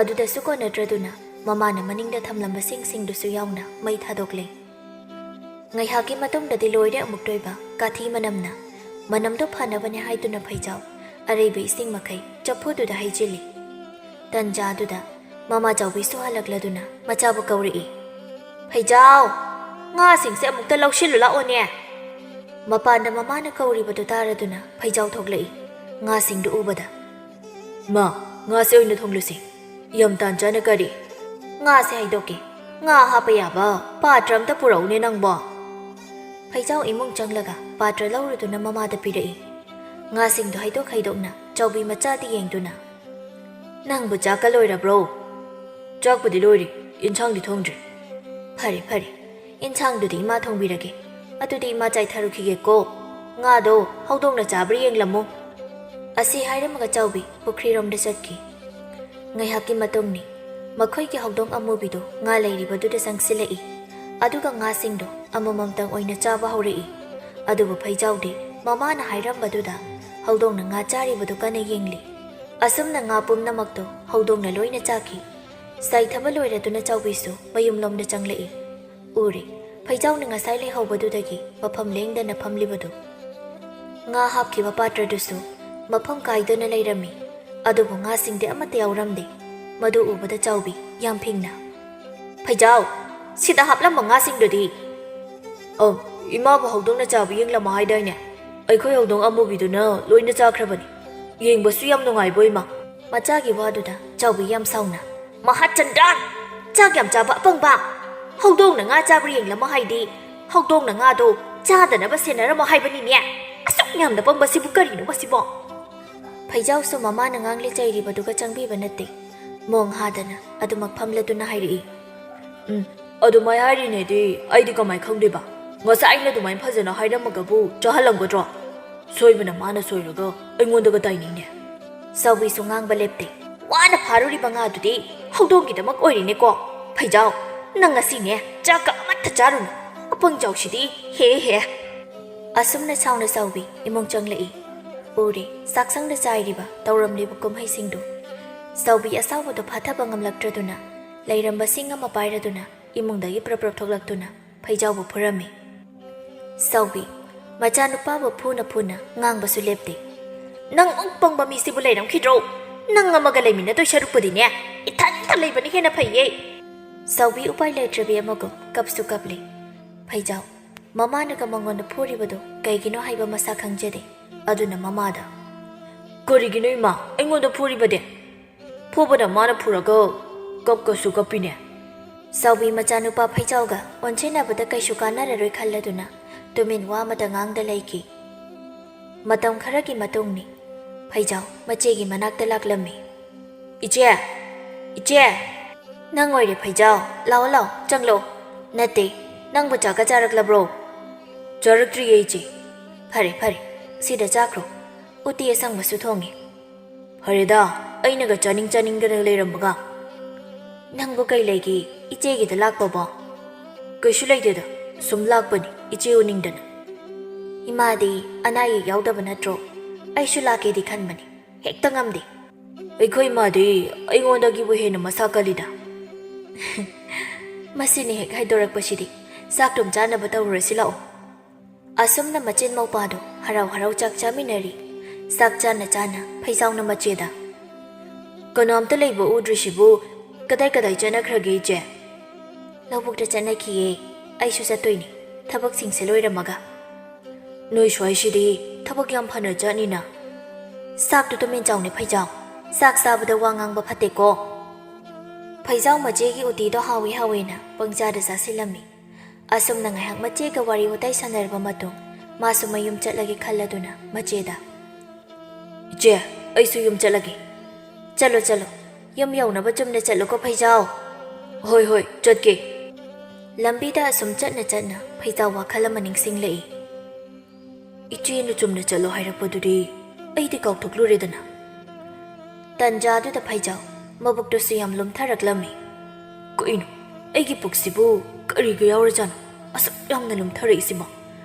ꯑꯗꯨꯗꯁꯨ ꯀꯣꯟꯅꯗ꯭ꯔꯗꯨꯅ ꯃꯃꯥꯅ ꯃꯅꯤꯡꯗ ꯊꯝꯂꯝꯕ ꯁꯤꯡꯁꯤꯡꯗꯨꯁꯨ ꯌꯥꯎꯅ ꯃꯩ ꯊꯥꯗꯣꯛꯂꯦ꯫ ꯉꯥꯏꯍꯥꯛꯀꯤ ꯃꯇꯨꯡꯗꯗꯤ ꯂꯣꯏꯔꯦ ꯑꯃꯨꯛꯇꯣꯏꯕ ꯀꯥꯊꯤ ꯃꯅꯝꯅ꯫ ꯃꯅꯝꯗꯣ ꯐꯅꯕꯅꯦ ꯍꯥꯏꯗꯨꯅ ꯐꯩꯖꯥꯎ ꯑꯔꯩꯕ ꯏꯁꯤꯡ ꯃꯈꯩ ꯆꯐꯨꯗꯨꯗ ꯍꯩꯖꯤꯜꯂꯤ꯫ ꯇꯟꯖꯥꯗꯨꯗ ꯃꯃꯥ ꯆꯥꯎꯕꯤꯁꯨ ꯍꯜꯂꯛꯂꯗꯨꯅ ꯃꯆꯥꯕꯨ ꯀꯧꯔꯛꯏ꯫ "ꯐꯩꯖꯥꯎ, ꯉꯥꯁꯤꯡꯁꯦ ꯑꯃꯨꯛꯇ ꯂꯧꯁꯤꯜꯂꯨ ꯂꯥꯛꯑꯣꯅꯦ"꯫ ꯃꯄꯥꯟꯗ ꯃꯃꯥꯅ ꯀꯧꯔꯤꯕꯗꯨ ꯇꯥꯔꯗꯨꯅ ꯐꯩꯖꯥꯎ ꯊꯣꯛꯂꯛꯏ꯫ ꯉꯥꯁꯤꯡꯗꯨ ꯎꯕꯗ, "ꯃꯥ, ꯉꯥꯁꯦ ꯑꯣꯏꯅ ꯊꯣꯡꯂꯨꯁꯤ꯫ ꯌꯥꯝ ꯇꯥꯟ ꯆꯥꯅ ꯀꯔꯤ?" "ꯉꯥꯁꯦ ꯍꯩꯗꯣꯛꯀꯦ꯫ ꯉꯥ ꯍꯥꯞꯄ ꯌꯥꯕ ꯄꯥꯇ꯭ꯔ ꯑꯝꯇ ꯄꯨꯔꯛꯎꯅꯦ ꯅꯪꯕꯣ"꯫ ꯐꯩꯖꯥꯎ ꯏꯃꯨꯡ ꯆꯪꯂꯒ ꯄꯥꯇ꯭ꯔ ꯂꯧꯔꯨꯗꯨꯅ ꯃꯃꯥꯗ ꯄꯤꯔꯛꯏ꯫ ꯉꯥꯁꯤꯡꯗꯨ ꯍꯩꯗꯣꯛ ꯍꯩꯗꯣꯛꯅ ꯆꯥꯎꯕꯤ ꯃꯆꯥꯗ ꯌꯦꯡꯗꯨꯅ, "ꯅꯪꯕꯨ ꯆꯥꯛꯀ ꯂꯣꯏꯔꯕ꯭ꯔꯣ?" "ꯆꯥꯛꯄꯨꯗꯤ ꯂꯣꯏꯔꯦ, ꯏꯟꯁꯥꯡꯗꯤ ꯊꯣꯡꯗ꯭ꯔꯤ"꯫ "ꯐꯔꯦ, ꯐꯔꯦ꯫ ꯏꯟꯁꯥꯡꯗꯨꯗꯤ ꯏꯃꯥ ꯊꯣꯡꯕꯤꯔꯒꯦ꯫ ꯑꯗꯨꯗꯤ ꯏꯃꯥ ꯆꯥꯏꯊꯔꯨꯈꯤꯒꯦꯀꯣ꯫ ꯉꯥꯗꯣ ꯍꯧꯗꯣꯡꯅ ꯆꯥꯕ꯭ꯔꯥ ꯌꯦꯡꯂꯝꯃꯨ"꯫ ꯑꯁꯤ ꯍꯥꯏꯔꯝꯃꯒ ꯆꯥꯎꯕꯤ ꯄꯨꯈ꯭ꯔꯤꯔꯣꯝꯗ ꯆꯠꯈꯤ꯫ ꯉꯥꯏꯍꯥꯛꯀꯤ ꯃꯇꯨꯡꯅꯤ꯫ ꯃꯈꯣꯏꯒꯤ ꯍꯧꯗꯣꯡ ꯑꯃꯨꯕꯤꯗꯨ ꯉꯥ ꯂꯩꯔꯤꯕꯗꯨꯗ ꯆꯪꯁꯤꯜꯂꯛꯏ꯫ ꯑꯗꯨꯒ ꯉꯥꯁꯤꯡꯗꯨ ꯑꯃꯃꯝꯇꯪ ꯑꯣꯏꯅ ꯆꯥꯕ ꯍꯧꯔꯛꯏ꯫ ꯑꯗꯨꯕꯨ ꯐꯩꯖꯥꯎꯗꯤ ꯃꯃꯥꯅ ꯍꯥꯏꯔꯝꯕꯗꯨꯗ ꯍꯧꯗꯣꯡꯅ ꯉꯥ ꯆꯥꯔꯤꯕꯗꯨ ꯀꯟꯅ ꯌꯦꯡꯂꯤ꯫ ꯑꯁꯨꯝꯅ ꯉꯥ ꯄꯨꯝꯅꯃꯛꯇꯨ ꯍꯧꯗꯣꯡꯅ ꯂꯣꯏꯅ ꯆꯥꯈꯤ꯫ ꯆꯥꯏꯊꯕ ꯂꯣꯏꯔꯗꯨꯅ ꯆꯥꯎꯕꯤꯁꯨ ꯃꯌꯨꯝꯂꯣꯝꯗ ꯆꯪꯂꯛꯏ꯫ ꯎꯔꯦ, ꯐꯩꯖꯥꯎꯅ ꯉꯁꯥꯏ ꯂꯩꯍꯧꯕꯗꯨꯗꯒꯤ ꯃꯐꯝ ꯂꯦꯡꯗꯅ ꯐꯝꯂꯤꯕꯗꯨ꯫ ꯉꯥ ꯍꯥꯞꯈꯤꯕ ꯄꯥꯇ꯭ꯔꯗꯨꯁꯨ ꯃꯐꯝ ꯀꯥꯏꯗꯨꯅ ꯂꯩꯔꯝꯃꯤ꯫ ꯑꯗꯨꯕꯨ ꯉꯥꯁꯤꯡꯗꯤ ꯑꯃꯠꯇ ꯌꯥꯎꯔꯝꯗꯦ꯫ ꯃꯗꯨ ꯎꯕꯗ ꯆꯥꯎꯕꯤ ꯌꯥꯝ ꯐꯤꯡꯅ, "ꯐꯩꯖꯥꯎ, ꯁꯤꯗ ꯍꯥꯞꯂꯝꯕ ꯉꯥꯁꯤꯡꯗꯨꯗꯤ?" ꯑꯧ, ꯏꯃꯥꯕꯨ ꯍꯧꯗꯣꯡꯅ ꯆꯥꯕ ꯌꯦꯡꯂꯝꯃꯣ ꯍꯥꯏꯗꯥꯏꯅꯦ? ꯑꯩꯈꯣꯏ ꯍꯧꯗꯣꯡ ꯑꯃꯨꯕꯤꯗꯨꯅ ꯂꯣꯏꯅ ꯆꯥꯈ꯭ꯔꯕꯅꯤ꯫ ꯌꯦꯡꯕꯁꯨ ꯌꯥꯝ ꯅꯨꯡꯉꯥꯏꯕꯣ, ꯏꯃꯥ?" ꯃꯆꯥꯒꯤ ꯋꯥꯗꯨꯗ ꯆꯥꯎꯕꯤ ꯌꯥꯝ ꯁꯥꯎꯅ, "ꯃꯍꯥꯆꯟꯗ꯭ꯔꯥꯟ! ꯆꯥꯛ ꯌꯥꯝ ꯆꯥꯕ ꯑꯄꯪꯕ! ꯍꯧꯗꯣꯡꯅ ꯉꯥ ꯆꯥꯕ꯭ꯔꯥ ꯌꯦꯡꯂꯝꯃꯣ ꯍꯥꯏꯗꯤ, ꯍꯧꯗꯣꯡꯅ ꯉꯥꯗꯣ ꯆꯥꯗꯅꯕ ꯁꯦꯟꯅꯔꯝꯃꯣ ꯍꯥꯏꯕꯅꯤꯅꯦ꯫ ꯑꯁꯨꯛ ꯌꯥꯝꯅ ꯄꯪꯕꯁꯤꯕꯨ ꯀꯔꯤꯅꯣ ꯃꯁꯤꯕꯣ?" ꯐꯩꯖꯥꯎꯁꯨ ꯃꯃꯥꯅ ꯉꯥꯡꯂꯤ ꯆꯩꯔꯤꯕꯗꯨꯒ ꯆꯪꯕꯤꯕ ꯅꯠꯇꯦ꯫ ꯃꯣꯡ ꯍꯥꯗꯅ ꯑꯗꯨꯃꯛ ꯐꯝꯂꯗꯨꯅ ꯍꯥꯏꯔꯛꯏ, "ꯎꯝ, ꯑꯗꯨꯃꯥꯏ ꯍꯥꯏꯔꯤꯅꯦꯗꯤ ꯑꯩꯗꯤ ꯀꯃꯥꯏ ꯈꯪꯗꯣꯏꯕ? ꯉꯁꯥꯏ ꯑꯩꯅ ꯑꯗꯨꯃꯥꯏꯅ ꯐꯖꯅ ꯍꯥꯏꯔꯝꯃꯒꯕꯨ ꯆꯥꯍꯜꯂꯝꯒꯗ꯭ꯔꯣ? ꯁꯣꯏꯕꯅ ꯃꯥꯅ ꯁꯣꯏꯔꯒ ꯑꯩꯉꯣꯟꯗꯒ ꯇꯥꯏꯅꯩꯅꯦ꯫" ꯆꯥꯎꯕꯤꯁꯨ ꯉꯥꯡꯕ ꯂꯦꯞꯇꯦ꯫ "ꯋꯥꯅ ꯐꯥꯔꯨꯔꯤꯕ ꯉꯥꯗꯨꯗꯤ ꯍꯧꯗꯣꯡꯒꯤꯗꯃꯛ ꯑꯣꯏꯔꯤꯅꯦꯀꯣ꯫ ꯐꯩꯖꯥꯎ, ꯅꯪ ꯉꯁꯤꯅꯦ ꯆꯥꯛꯀ ꯑꯃꯠꯇ ꯆꯥꯔꯨꯅꯨ꯫ ꯑꯄꯪ ꯆꯥꯎꯁꯤꯗꯤ, ꯍꯦ ꯍꯦ꯫" ꯑꯁꯨꯝꯅ ꯁꯥꯎꯅ ꯆꯥꯎꯕꯤ ꯏꯃꯨꯡ ꯆꯪꯂꯛꯏ꯫ ꯎꯔꯦ ꯆꯥꯛꯁꯪꯗ ꯆꯥꯏꯔꯤꯕ ꯇꯧꯔꯝꯂꯤꯕ ꯀꯨꯝꯍꯩꯁꯤꯡꯗꯨ꯫ ꯆꯥꯎꯕꯤ ꯑꯁꯥꯎꯕꯗꯨ ꯐꯥꯊꯕ ꯉꯝꯂꯛꯇ꯭ꯔꯗꯨꯅ ꯂꯩꯔꯝꯕꯁꯤꯡ ꯑꯃ ꯄꯥꯏꯔꯗꯨꯅ ꯏꯃꯨꯡꯗꯒꯤ ꯄ꯭ꯔꯞ ꯄ꯭ꯔꯞ ꯊꯣꯛꯂꯛꯇꯨꯅ ꯐꯩꯖꯥꯎꯕꯨ ꯐꯨꯔꯝꯃꯤ꯫ ꯆꯥꯎꯕꯤ, ꯃꯆꯥꯅꯨꯄꯥꯕꯨ ꯐꯨꯅ ꯐꯨꯅ ꯉꯥꯡꯕꯁꯨ ꯂꯦꯞꯇꯦ꯫ "ꯅꯪ ꯃꯨꯛ ꯄꯪꯕ ꯃꯤꯁꯤꯕꯨ ꯂꯩꯔꯝꯈꯤꯗ꯭ꯔꯣ? ꯅꯪ ꯑꯃꯒ ꯂꯩꯃꯤꯟꯅꯗꯣꯏ ꯁꯔꯨꯛꯄꯨꯗꯤꯅꯦ, ꯏꯊꯟꯇ ꯂꯩꯕꯅ ꯍꯦꯟꯅ ꯐꯩꯌꯦ꯫" ꯆꯥꯎꯕꯤ ꯎꯄꯥꯏ ꯂꯩꯇ꯭ꯔꯕꯤ ꯑꯃꯒꯨꯝ ꯀꯞꯁꯨ ꯀꯞꯂꯤ꯫ ꯐꯩꯖꯥꯎ, ꯃꯃꯥꯅꯒ ꯃꯉꯣꯟꯗ ꯐꯨꯔꯤꯕꯗꯨ ꯀꯩꯒꯤꯅꯣ ꯍꯥꯏꯕ ꯃꯁꯥ ꯈꯪꯖꯗꯦ꯫ ꯑꯗꯨꯅ ꯃꯃꯥꯗ, "ꯀꯔꯤꯒꯤꯅꯣ ꯏꯃꯥ ꯑꯩꯉꯣꯟꯗ ꯐꯨꯔꯤꯕꯗꯤ? ꯐꯨꯕꯅ ꯃꯥꯅ ꯐꯨꯔꯒ ꯀꯞꯀꯁꯨ ꯀꯞꯄꯤꯅꯦ꯫" ꯆꯥꯎꯕꯤ ꯃꯆꯥꯅꯨꯄꯥ ꯐꯩꯖꯥꯎꯒ ꯑꯣꯟꯁꯤꯟꯅꯕꯗ ꯀꯩꯁꯨ ꯀꯥꯟꯅꯔꯔꯣꯏ ꯈꯜꯂꯗꯨꯅ ꯇꯨꯃꯤꯟ ꯋꯥ ꯑꯃꯇ ꯉꯥꯡꯗ ꯂꯩꯈꯤ꯫ ꯃꯇꯝ ꯈꯔꯒꯤ ꯃꯇꯨꯡꯅꯤ꯫ ꯐꯩꯖꯥꯎ ꯃꯆꯦꯒꯤ ꯃꯅꯥꯛꯇ ꯂꯥꯛꯂꯝꯃꯤ꯫ "ꯏꯆꯦ! ꯏꯆꯦ!" "ꯅꯪ ꯑꯣꯏꯔꯦ ꯐꯩꯖꯥꯎ꯫ ꯂꯥꯛꯑꯣ, ꯂꯥꯛꯑꯣ, ꯆꯪꯂꯛꯑꯣ꯫ ꯅꯠꯇꯦ, ꯅꯪꯕꯨ ꯆꯥꯛꯀ ꯆꯥꯔꯛꯂꯕ꯭ꯔꯣ?" "ꯆꯥꯔꯛꯇ꯭ꯔꯤꯌꯦ ꯏꯆꯦ꯫" "ꯐꯔꯦ, ꯐꯔꯦ, ꯁꯤꯗ ꯆꯥꯈ꯭ꯔꯣ꯫ ꯎꯇꯤ ꯑꯁꯪꯕꯁꯨ ꯊꯣꯡꯉꯤ꯫" "ꯐꯔꯦꯗ, ꯑꯩꯅꯒ ꯆꯥꯅꯤꯡ ꯆꯥꯅꯤꯡꯗꯅ ꯂꯩꯔꯝꯕꯒ꯫" "ꯅꯪꯕꯨ ꯀꯩ ꯂꯩꯒꯦ ꯏꯆꯦꯒꯤꯗ ꯂꯥꯛꯄꯕꯣ?" "ꯀꯩꯁꯨ ꯂꯩꯇꯦꯗ, ꯁꯨꯝ ꯂꯥꯛꯄꯅꯤ ꯏꯆꯦ ꯎꯅꯤꯡꯗꯅ꯫" "ꯏꯃꯥꯗꯤ ꯑꯅꯥ ꯑꯌꯦꯛ ꯌꯥꯎꯗꯕ ꯅꯠꯇ꯭ꯔꯣ? ꯑꯩꯁꯨ ꯂꯥꯛꯀꯦꯗꯤ ꯈꯟꯕꯅꯤ, ꯍꯦꯛꯇ ꯉꯝꯗꯦ꯫" "ꯑꯩꯈꯣꯏ ꯏꯃꯥꯗꯤ ꯑꯩꯉꯣꯟꯗꯒꯤꯕꯨ ꯍꯦꯟꯅ ꯃꯁꯥ ꯀꯜꯂꯤꯗ꯫" "ꯃꯁꯤꯅ ꯍꯦꯛ ꯍꯥꯏꯗꯣꯔꯛꯄꯁꯤꯗꯤ꯫ ꯆꯥꯛꯇꯨꯝ ꯆꯥꯅꯕ ꯇꯧꯔꯨꯔꯁꯤ ꯂꯥꯛꯑꯣ꯫" ꯑꯁꯨꯝꯅ ꯃꯆꯤꯟ ꯃꯧꯄꯥꯗꯨ ꯍꯔꯥꯎ ꯍꯔꯥꯎ ꯆꯥꯛ ꯆꯥꯃꯤꯟꯅꯔꯤ꯫ ꯆꯥꯛ ꯆꯥꯅ ꯆꯥꯅ ꯐꯩꯖꯥꯎꯅ ꯃꯆꯦꯗ, "ꯀꯅꯥꯝꯇ ꯂꯩꯕ ꯎꯗ꯭ꯔꯤꯁꯤꯕꯨ ꯀꯗꯥꯏ ꯀꯗꯥꯏ ꯆꯠꯅꯈ꯭ꯔꯒꯦ ꯏꯆꯦ?" "ꯂꯧꯕꯨꯛꯇ ꯆꯠꯅꯈꯤꯌꯦ, ꯑꯩꯁꯨ ꯆꯠꯇꯣꯏꯅꯤ꯫" ꯊꯕꯛꯁꯤꯡꯁꯦ ꯂꯣꯏꯔꯝꯃꯒ꯫ "ꯅꯣꯏ ꯁ꯭ꯋꯥꯏꯁꯤꯗꯤ ꯊꯕꯛ ꯌꯥꯝ ꯐꯅ ꯆꯠꯅꯤꯅ꯫ ꯆꯥꯛꯇꯨ ꯇꯨꯃꯤꯟ ꯆꯥꯎꯅꯦ ꯐꯩꯖꯥꯎ꯫ ꯆꯥꯛ ꯆꯥꯕꯗ ꯋꯥ ꯉꯥꯡꯕ ꯐꯠꯇꯦꯀꯣ꯫" ꯐꯩꯖꯥꯎ ꯃꯆꯦꯒꯤ ꯎꯇꯤꯗꯣ ꯍꯥꯎꯏ ꯍꯥꯎꯏꯅ ꯄꯪꯆꯥꯗ ꯆꯥꯁꯤꯜꯂꯝꯃꯤ꯫ ꯑꯁꯨꯝꯅ ꯉꯥꯏꯍꯥꯛ ꯃꯆꯦꯒ ꯋꯥꯔꯤ ꯋꯥꯇꯥꯏ ꯁꯥꯟꯅꯔꯕ ꯃꯇꯨꯡ, ꯃꯥꯁꯨ ꯃꯌꯨꯝ ꯆꯠꯂꯒꯦ ꯈꯜꯂꯗꯨꯅ ꯃꯆꯦꯗ, "ꯏꯆꯦ, ꯑꯩꯁꯨ ꯌꯨꯝ ꯆꯠꯂꯒꯦ꯫" "ꯆꯠꯂꯣ, ꯆꯠꯂꯣ꯫ ꯌꯨꯝ ꯌꯧꯅꯕ ꯆꯨꯝꯅ ꯆꯠꯂꯨꯀꯣ, ꯐꯩꯖꯥꯎ꯫" "ꯍꯣꯏ, ꯍꯣꯏ, ꯆꯠꯀꯦ꯫" ꯂꯝꯕꯤꯗ ꯑꯁꯨꯝ ꯆꯠꯅ ꯆꯠꯅ ꯐꯩꯖꯥꯎ ꯋꯥꯈꯜ ꯑꯃ ꯅꯤꯡꯁꯤꯡꯂꯛꯏ꯫ "ꯏꯆꯦꯅ ꯆꯨꯝꯅ ꯆꯠꯂꯣ ꯍꯥꯏꯔꯛꯄꯗꯨꯗꯤ ꯑꯩꯗꯤ ꯀꯥꯎꯊꯣꯛꯂꯨꯔꯦꯗꯅ꯫" ꯇꯟꯖꯥꯗꯨꯗ ꯐꯩꯖꯥꯎ ꯃꯕꯨꯛꯇꯨꯁꯨ ꯌꯥꯝ ꯂꯨꯝꯊꯔꯛꯂꯝꯃꯤ꯫ "ꯀꯩꯅꯣ, ꯑꯩꯒꯤ ꯄꯨꯛꯁꯤꯕꯨ ꯀꯔꯤꯒ ꯌꯥꯎꯔꯖꯥꯠꯅꯣ? ꯑꯁꯨꯛ ꯌꯥꯝꯅ ꯂꯨꯝꯊꯔꯛꯏꯁꯤꯕꯣ?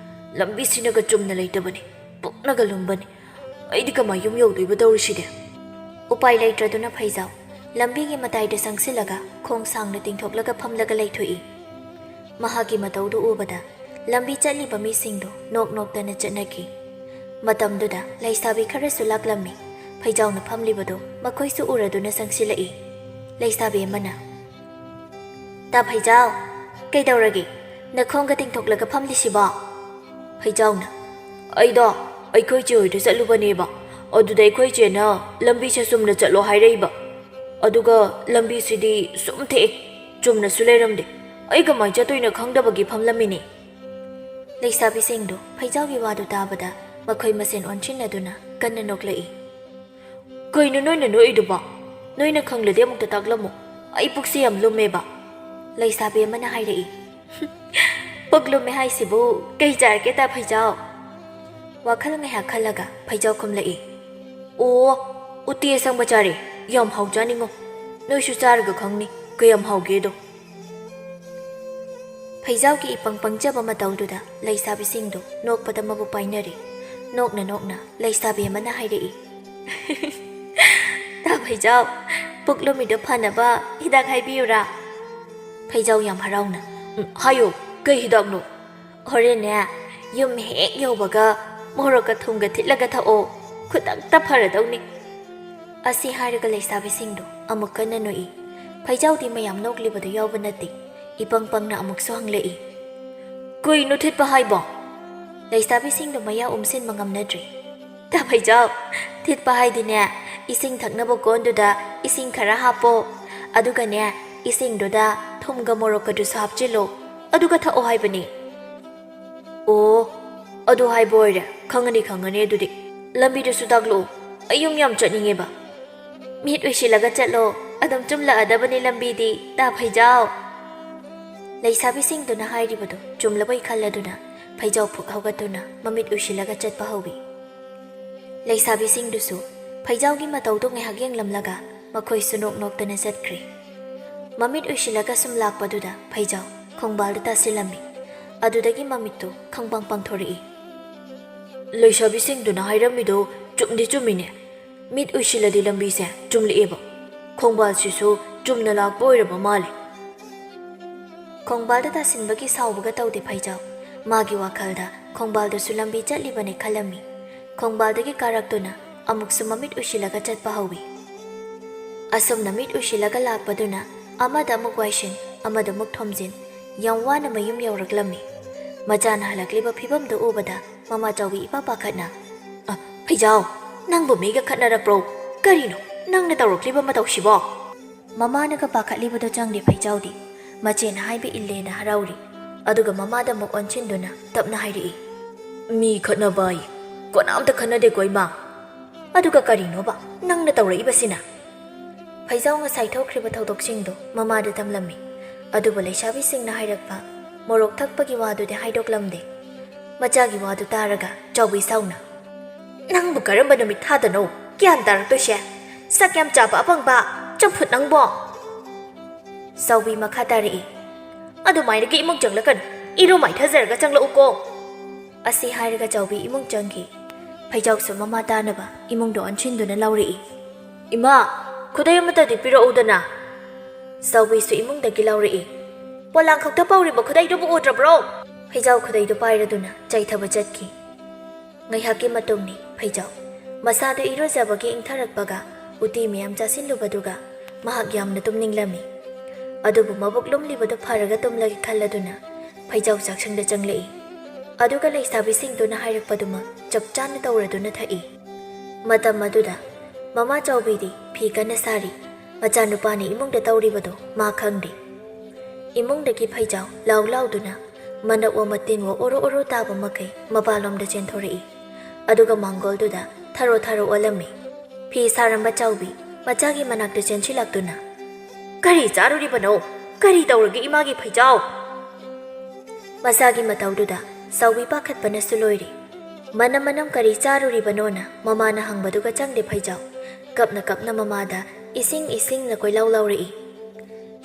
ꯂꯝꯕꯤꯁꯤꯅꯒ ꯆꯨꯝꯅ ꯂꯩꯇꯕꯅꯤ, ꯄꯨꯛꯅꯒ ꯂꯨꯝꯕꯅꯤ꯫ ꯑꯩꯗꯤ ꯀꯃꯥꯏ ꯌꯨꯝ ꯌꯧꯗꯣꯏꯕ ꯇꯧꯔꯤꯁꯤꯗꯤ?" ꯎꯄꯥꯏ ꯂꯩꯇ꯭ꯔꯗꯨꯅ ꯐꯩꯖꯥꯎ ꯂꯝꯕꯤꯒꯤ ꯃꯇꯥꯏꯗ ꯆꯪꯁꯤꯜꯂꯒ ꯈꯣꯡ ꯁꯥꯡꯅ ꯇꯤꯡꯊꯣꯛꯂꯒ ꯐꯝꯂꯒ ꯂꯩꯊꯣꯛꯏ꯫ ꯃꯍꯥꯛꯀꯤ ꯃꯇꯧꯗꯨ ꯎꯕꯗ ꯂꯝꯕꯤ ꯆꯠꯂꯤꯕ ꯃꯤꯁꯤꯡꯗꯨ ꯅꯣꯛ ꯅꯣꯛꯇꯅ ꯆꯠꯅꯈꯤ꯫ ꯃꯇꯝꯗꯨꯗ ꯂꯩꯁꯥꯕꯤ ꯈꯔꯁꯨ ꯂꯥꯛꯂꯝꯃꯤ꯫ ꯐꯩꯖꯥꯎꯅ ꯐꯝꯂꯤꯕꯗꯨ ꯃꯈꯣꯏꯁꯨ ꯎꯔꯗꯨꯅ ꯆꯪꯁꯤꯜꯂꯛꯏ꯫ ꯂꯩꯁꯥꯕꯤ ꯑꯃꯅ, "ꯇꯥ ꯐꯩꯖꯥꯎ, ꯀꯩꯗꯧꯔꯒꯦ? ꯅꯈꯣꯡꯒ ꯇꯤꯡꯊꯣꯛꯂꯒ ꯐꯝꯂꯤꯁꯤꯕꯣ?" ꯐꯩꯖꯥꯎꯅ, "ꯑꯩꯗꯣ ꯑꯩꯈꯣꯏ ꯆꯦ ꯍꯣꯏꯗ ꯆꯠꯂꯨꯕꯅꯦꯕ꯫ ꯑꯗꯨꯗ ꯑꯩꯈꯣꯏ ꯆꯦꯅ ꯂꯝꯕꯤꯁꯦ ꯆꯨꯝꯅ ꯆꯠꯂꯣ ꯍꯥꯏꯔꯛꯏꯕ꯫ ꯑꯗꯨꯒ ꯂꯝꯕꯤꯁꯤꯗꯤ ꯁꯨꯝ ꯊꯦꯛꯑꯦ, ꯆꯨꯝꯅꯁꯨ ꯂꯩꯔꯝꯗꯦ꯫ ꯑꯩ ꯀꯃꯥꯏ ꯆꯠꯇꯣꯏꯅꯣ ꯈꯪꯗꯕꯒꯤ ꯐꯝꯂꯝꯃꯤꯅꯦ꯫" ꯂꯩꯁꯥꯕꯤꯁꯤꯡꯗꯨ ꯐꯩꯖꯥꯎꯒꯤ ꯋꯥꯗꯨ ꯇꯥꯕꯗ ꯃꯈꯣꯏ ꯃꯁꯦꯟ ꯑꯣꯟꯁꯤꯟꯅꯗꯨꯅ ꯀꯟꯅ ꯅꯣꯛꯂꯛꯏ꯫ "ꯀꯩꯅꯣ ꯅꯣꯏꯅ ꯅꯣꯛꯏꯗꯨꯕꯣ? ꯅꯣꯏꯅ ꯈꯪꯂꯗꯤ ꯑꯃꯨꯛꯇ ꯇꯥꯛꯂꯝꯃꯨ꯫ ꯑꯩ ꯄꯨꯛꯁꯦ ꯌꯥꯝ ꯂꯨꯝꯃꯦꯕ꯫" ꯂꯩꯁꯥꯕꯤ ꯑꯃꯅ ꯍꯥꯏꯔꯛꯏ꯫ "ꯄꯨꯛ ꯂꯨꯝꯃꯦ ꯍꯥꯏꯁꯤꯕꯨ ꯀꯩ ꯆꯥꯔꯒꯦ ꯇꯥ ꯐꯩꯖꯥꯎ?" ꯋꯥꯈꯜ ꯉꯥꯏꯍꯥꯛ ꯈꯜꯂꯒ ꯐꯩꯖꯥꯎ ꯈꯨꯝꯂꯛꯏ꯫ "ꯑꯣ, ꯎꯇꯤ ꯑꯁꯪꯕ ꯆꯥꯔꯦ꯫ ꯌꯥꯝ ꯍꯥꯎꯖꯥꯅꯤꯡꯉꯣ꯫ ꯅꯣꯏꯁꯨ ꯆꯥꯔꯒ ꯈꯪꯅꯤ ꯀꯌꯥꯝ ꯍꯥꯎꯒꯦꯗꯣ꯫" ꯐꯩꯖꯥꯎꯒꯤ ꯏꯄꯪ ꯄꯪꯖꯕ ꯃꯇꯧꯗꯨꯗ ꯂꯩꯁꯥꯕꯤꯁꯤꯡꯗꯨ ꯅꯣꯛꯄꯗ ꯃꯕꯨꯛ ꯄꯥꯏꯅꯔꯤ꯫ ꯅꯣꯛꯅ ꯅꯣꯛꯅ ꯂꯩꯁꯥꯕꯤ ꯑꯃꯅ ꯍꯥꯏꯔꯛꯏ, "ꯇꯥ ꯐꯩꯖꯥꯎ, ꯄꯨꯛ ꯂꯨꯝꯃꯤꯗꯣ ꯐꯅꯕ ꯍꯤꯗꯥꯛ ꯍꯥꯏꯕꯤꯌꯨꯔꯥ?" ꯐꯩꯖꯥꯎ ꯌꯥꯝ ꯍꯔꯥꯎꯅ, "ꯎꯝ, ꯍꯥꯏꯌꯣ, ꯀꯩ ꯍꯤꯗꯥꯛꯅꯣ?" "ꯍꯣꯔꯦꯟꯅꯦ, ꯌꯨꯝ ꯍꯦꯛ ꯌꯧꯕꯒ ꯃꯣꯔꯣꯛꯀ ꯊꯨꯝꯒ ꯊꯤꯠꯂꯒ ꯊꯛꯑꯣ꯫ ꯈꯨꯗꯛꯇ ꯐꯔꯗꯧꯅꯤ꯫" ꯑꯁꯤ ꯍꯥꯏꯔꯒ ꯂꯩꯁꯥꯕꯤꯁꯤꯡꯗꯨ ꯑꯃꯨꯛ ꯀꯟꯅ ꯅꯣꯛꯏ꯫ ꯐꯩꯖꯥꯎꯗꯤ ꯃꯌꯥꯝ ꯅꯣꯛꯂꯤꯕꯗꯨ ꯌꯥꯎꯕ ꯅꯠꯇꯦ꯫ ꯏꯄꯪ ꯄꯪꯅ ꯑꯃꯨꯛꯁꯨ ꯍꯪꯂꯛꯏ, "ꯀꯩꯅꯣ ꯊꯤꯠꯄ ꯍꯥꯏꯕꯣ?" ꯂꯩꯁꯥꯕꯤꯁꯤꯡꯗꯣ ꯃꯌꯥ ꯎꯝꯁꯤꯟꯕ ꯉꯝꯅꯗ꯭ꯔꯦ꯫ "ꯇꯥ ꯐꯩꯖꯥꯎ, ꯊꯤꯠꯄ ꯍꯥꯏꯗꯤꯅꯦ, ꯏꯁꯤꯡ ꯊꯛꯅꯕ ꯀꯣꯟꯗꯨꯗ ꯏꯁꯤꯡ ꯈꯔ ꯍꯥꯞꯄꯣ, ꯑꯗꯨꯒꯅꯦ, ꯏꯁꯤꯡꯗꯨꯗ ꯊꯨꯝꯒ ꯃꯣꯔꯣꯛꯀꯗꯨꯁꯨ ꯍꯥꯞꯆꯤꯜꯂꯣ, ꯑꯗꯨꯒ ꯊꯛꯑꯣ ꯍꯥꯏꯕꯅꯤ꯫" "ꯑꯣ, ꯑꯗꯨ ꯍꯥꯏꯕ ꯑꯣꯏꯔꯦ꯫ ꯈꯪꯉꯅꯤ, ꯈꯪꯉꯅꯤ꯫ ꯑꯗꯨꯗꯤ ꯂꯝꯕꯤꯗꯨꯁꯨ ꯇꯥꯛꯂꯛꯑꯣ, ꯑꯩ ꯌꯨꯝ ꯌꯥꯝ ꯆꯠꯅꯤꯡꯉꯦꯕ꯫" "ꯃꯤꯠ ꯎꯏꯁꯤꯜꯂꯒ ꯆꯠꯂꯣ, ꯑꯗꯨꯝ ꯆꯨꯝꯂꯛꯑꯗꯕꯅꯤ ꯂꯝꯕꯤꯗꯤ, ꯇꯥ ꯐꯩꯖꯥꯎ꯫" ꯂꯩꯁꯥꯕꯤꯁꯤꯡꯗꯨꯅ ꯍꯥꯏꯔꯤꯕꯗꯨ ꯆꯨꯝꯂꯕꯣꯏ ꯈꯜꯂꯗꯨꯅ ꯐꯩꯖꯥꯎ ꯐꯨꯛ ꯍꯧꯒꯠꯇꯨꯅ ꯃꯃꯤꯠ ꯎꯏꯁꯤꯜꯂꯒ ꯆꯠꯄ ꯍꯧꯏ꯫ ꯂꯩꯁꯥꯕꯤꯁꯤꯡꯗꯨꯁꯨ ꯐꯩꯖꯥꯎꯒꯤ ꯃꯇꯧꯗꯨ ꯉꯥꯏꯍꯥꯛ ꯌꯦꯡꯂꯝꯂꯒ ꯃꯈꯣꯏꯁꯨ ꯅꯣꯛ ꯅꯣꯛꯇꯅ ꯆꯠꯈ꯭ꯔꯦ꯫ ꯃꯃꯤꯠ ꯎꯏꯁꯤꯜꯂꯒ ꯁꯨꯝ ꯂꯥꯛꯄꯗꯨꯗ ꯐꯩꯖꯥꯎ ꯈꯣꯡꯕꯥꯜꯗ ꯇꯥꯁꯤꯜꯂꯝꯃꯤ꯫ ꯑꯗꯨꯗꯒꯤ ꯃꯃꯤꯠꯇꯨ ꯈꯪꯄꯥꯡ ꯄꯥꯡꯊꯣꯔꯛꯏ꯫ "ꯂꯩꯁꯥꯕꯤꯁꯤꯡꯗꯨꯅ ꯍꯥꯏꯔꯝꯃꯤꯗꯣ ꯆꯨꯝꯗꯤ ꯆꯨꯝꯃꯤꯅꯦ꯫ ꯃꯤꯠ ꯎꯏꯁꯤꯜꯂꯗꯤ ꯂꯝꯕꯤꯁꯦ ꯆꯨꯝꯂꯛꯑꯦꯕ꯫ ꯈꯣꯡꯕꯥꯜꯁꯤꯁꯨ ꯆꯨꯝꯅ ꯂꯥꯛꯄ ꯑꯣꯏꯔꯕ ꯃꯥꯜꯂꯦ꯫" ꯈꯣꯡꯕꯥꯜꯗ ꯇꯥꯁꯤꯟꯕꯒꯤ ꯁꯥꯎꯕꯒ ꯇꯧꯗꯦ ꯐꯩꯖꯥꯎ꯫ ꯃꯥꯒꯤ ꯋꯥꯈꯜꯗ ꯈꯣꯡꯕꯥꯜꯗꯁꯨ ꯂꯝꯕꯤ ꯆꯠꯂꯤꯕꯅꯦ ꯈꯜꯂꯝꯃꯤ꯫ ꯈꯣꯡꯕꯥꯜꯗꯒꯤ ꯀꯥꯔꯛꯇꯨꯅ ꯑꯃꯨꯛꯁꯨ ꯃꯃꯤꯠ ꯎꯏꯁꯤꯜꯂꯒ ꯆꯠꯄ ꯍꯧꯏ꯫ ꯑꯁꯨꯝꯅ ꯃꯤꯠ ꯎꯏꯁꯤꯜꯂꯒ ꯂꯥꯛꯄꯗꯨꯅ ꯑꯃꯗ ꯑꯃꯨꯛ ꯋꯥꯏꯁꯤꯟ, ꯑꯃꯗ ꯑꯃꯨꯛ ꯊꯣꯝꯖꯤꯟ, ꯌꯥꯝ ꯋꯥꯅ ꯃꯌꯨꯝ ꯌꯧꯔꯛꯂꯝꯃꯤ꯫ ꯃꯆꯥꯅ ꯍꯜꯂꯛꯂꯤꯕ ꯐꯤꯕꯝꯗꯨ ꯎꯕꯗ ꯃꯃꯥ ꯆꯥꯎꯕꯤ ꯏꯄꯥ ꯄꯥꯈꯠꯅ, "ꯑ, ꯐꯩꯖꯥꯎ, ꯅꯪꯕꯨ ꯃꯤꯒ ꯈꯠꯅꯔꯛꯄ꯭ꯔꯣ? ꯀꯔꯤꯅꯣ ꯅꯪꯅ ꯇꯧꯔꯛꯂꯤꯕ ꯃꯇꯧꯁꯤꯕꯣ?" ꯃꯃꯥꯅꯒ ꯄꯥꯈꯠꯂꯤꯕꯗꯣ ꯆꯪꯗꯦ ꯐꯩꯖꯥꯎꯗꯤ꯫ ꯃꯆꯦꯅ ꯍꯥꯏꯕ ꯏꯜꯂꯦꯅ ꯍꯔꯥꯎꯔꯤ꯫ ꯑꯗꯨꯒ ꯃꯃꯥꯗ ꯑꯃꯨꯛ ꯑꯣꯟꯁꯤꯟꯗꯨꯅ ꯇꯞꯅ ꯍꯥꯏꯔꯛꯏ, "ꯃꯤ ꯈꯠꯅꯕ ꯑꯩ ꯀꯅꯥꯝꯇ ꯈꯠꯅꯗꯦꯀꯣ ꯏꯃꯥ꯫ ꯑꯗꯨꯒ ꯀꯔꯤꯅꯣꯕ ꯅꯪꯅ ꯇꯧꯔꯛꯏꯕꯁꯤꯅ?" ꯐꯩꯖꯥꯎ ꯉꯁꯥꯏ ꯊꯣꯛꯈ꯭ꯔꯤꯕ ꯊꯧꯗꯣꯛꯁꯤꯡꯗꯨ ꯃꯃꯥꯗ ꯇꯝꯂꯝꯃꯤ꯫ ꯑꯗꯨꯕꯨ ꯂꯩꯁꯥꯕꯤꯁꯤꯡꯅ ꯍꯥꯏꯔꯛꯄ ꯃꯣꯔꯣꯛ ꯊꯛꯄꯒꯤ ꯋꯥꯗꯨꯗꯤ ꯍꯥꯏꯗꯣꯛꯂꯝꯗꯦ꯫ ꯃꯆꯥꯒꯤ ꯋꯥꯗꯨ ꯇꯥꯔꯒ ꯆꯥꯎꯕꯤ ꯁꯥꯎꯅ, "ꯅꯪꯕꯨ ꯀꯔꯝꯕ ꯅꯨꯃꯤꯠ ꯊꯥꯗꯅꯣ ꯒ꯭ꯌꯥꯟ ꯇꯥꯔꯛꯇꯣꯏꯁꯦ? ꯁꯛ ꯌꯥꯝ ꯆꯥꯕ ꯑꯄꯪꯕ, ꯆꯝꯐꯨꯠ ꯅꯪꯕꯣ!" ꯆꯥꯎꯕꯤ ꯃꯈꯥ ꯇꯥꯔꯛꯏ, "ꯑꯗꯨꯃꯥꯏꯅꯒ ꯏꯃꯨꯡ ꯆꯪꯂꯛꯀꯅꯨ, ꯏꯔꯨ ꯃꯥꯏꯊꯖꯔꯒ ꯆꯪꯂꯛꯎꯀꯣ!" ꯑꯁꯤ ꯍꯥꯏꯔꯒ ꯆꯥꯎꯕꯤ ꯏꯃꯨꯡ ꯆꯪꯈꯤ꯫ ꯐꯩꯖꯥꯎꯁꯨ ꯃꯃꯥ ꯇꯥꯅꯕ ꯏꯃꯨꯡꯗ ꯑꯣꯟꯁꯤꯟꯗꯨꯅ ꯂꯥꯎꯔꯛꯏ, "ꯏꯃꯥ, ꯈꯨꯗꯩ ꯑꯃꯇꯗꯤ ꯄꯤꯔꯛꯎꯗꯅ!" ꯆꯥꯎꯕꯤꯁꯨ ꯏꯃꯨꯡꯗꯒꯤ ꯂꯥꯎꯔꯛꯏ, "ꯄꯣꯂꯥꯡꯈꯣꯛꯇ ꯄꯧꯔꯤꯕ ꯈꯨꯗꯩꯗꯨꯕꯨ ꯎꯗ꯭ꯔꯕ꯭ꯔꯣ?" ꯐꯩꯖꯥꯎ ꯈꯨꯗꯩꯗꯨ ꯄꯥꯏꯔꯗꯨꯅ ꯆꯥꯏꯊꯕ ꯆꯠꯈꯤ꯫ ꯉꯥꯏꯍꯥꯛꯀꯤ ꯃꯇꯨꯡꯅꯤ ꯐꯩꯖꯥꯎ ꯃꯁꯥꯗꯨ ꯏꯔꯨꯖꯕꯒꯤ ꯏꯪꯊꯔꯛꯄꯒ ꯎꯇꯤ ꯃꯌꯥꯝ ꯆꯥꯁꯤꯜꯂꯨꯕꯗꯨꯒ ꯃꯍꯥꯛ ꯌꯥꯝꯅ ꯇꯨꯝꯅꯤꯡꯂꯝꯃꯤ꯫ ꯑꯗꯨꯕꯨ ꯃꯕꯨꯛ ꯂꯨꯝꯂꯤꯕꯗꯨ ꯐꯔꯒ ꯇꯨꯝꯂꯒꯦ ꯈꯜꯂꯗꯨꯅ ꯐꯩꯖꯥꯎ ꯆꯥꯛꯁꯪꯗ ꯆꯪꯂꯛꯏ꯫ ꯑꯗꯨꯒ ꯂꯩꯁꯥꯕꯤꯁꯤꯡꯗꯨꯅ ꯍꯥꯏꯔꯛꯄꯗꯨꯃꯛ ꯆꯞ ꯆꯥꯅ ꯇꯧꯔꯗꯨꯅ ꯊꯛꯏ꯫ ꯃꯇꯝ ꯑꯗꯨꯗ ꯃꯃꯥ ꯆꯥꯎꯕꯤꯗꯤ ꯐꯤ ꯀꯟꯅ ꯁꯥꯔꯤ꯫ ꯃꯆꯥꯅꯨꯄꯥꯅ ꯏꯃꯨꯡꯗ ꯇꯧꯔꯤꯕꯗꯨ ꯃꯥ ꯈꯪꯗꯦ꯫ ꯏꯃꯨꯡꯗꯒꯤ ꯐꯩꯖꯥꯎ ꯂꯥꯎ ꯂꯥꯎꯗꯨꯅ ꯃꯅꯞꯋꯣ ꯃꯇꯤꯟꯋꯣ ꯑꯣꯔꯣ ꯑꯣꯔꯣ ꯇꯥꯕ ꯃꯈꯩ ꯃꯄꯥꯟꯂꯣꯝꯗ ꯆꯦꯟꯊꯣꯔꯛꯏ꯫ ꯑꯗꯨꯒ ꯃꯥꯡꯒꯣꯜꯗꯨꯗ ꯊꯔꯣ ꯊꯔꯣ ꯑꯣꯜꯂꯝꯃꯤ꯫ ꯐꯤ ꯁꯥꯔꯝꯕ ꯆꯥꯎꯕꯤ ꯃꯆꯥꯒꯤ ꯃꯅꯥꯛꯇ ꯆꯦꯟꯁꯤꯜꯂꯛꯇꯨꯅ, "ꯀꯔꯤ ꯆꯥꯔꯨꯔꯤꯕꯅꯣ? ꯀꯔꯤ ꯇꯧꯔꯒꯦ ꯏꯃꯥꯒꯤ ꯐꯩꯖꯥꯎ?" ꯃꯆꯥꯒꯤ ꯃꯇꯧꯗꯨꯗ ꯆꯥꯎꯕꯤ ꯄꯥꯈꯠꯄꯅꯁꯨ ꯂꯣꯏꯔꯦ꯫ ꯃꯅꯝ ꯃꯅꯝ ꯀꯔꯤ ꯆꯥꯔꯨꯔꯤꯕꯅꯣꯅ ꯃꯃꯥꯅ ꯍꯪꯕꯗꯨꯒ ꯆꯪꯗꯦ ꯐꯩꯖꯥꯎ꯫ ꯀꯞꯅ ꯀꯞꯅ ꯃꯃꯥꯗ ꯏꯁꯤꯡ ꯏꯁꯤꯡꯅ ꯀꯣꯏꯂꯥꯎ ꯂꯥꯎꯔꯛꯏ꯫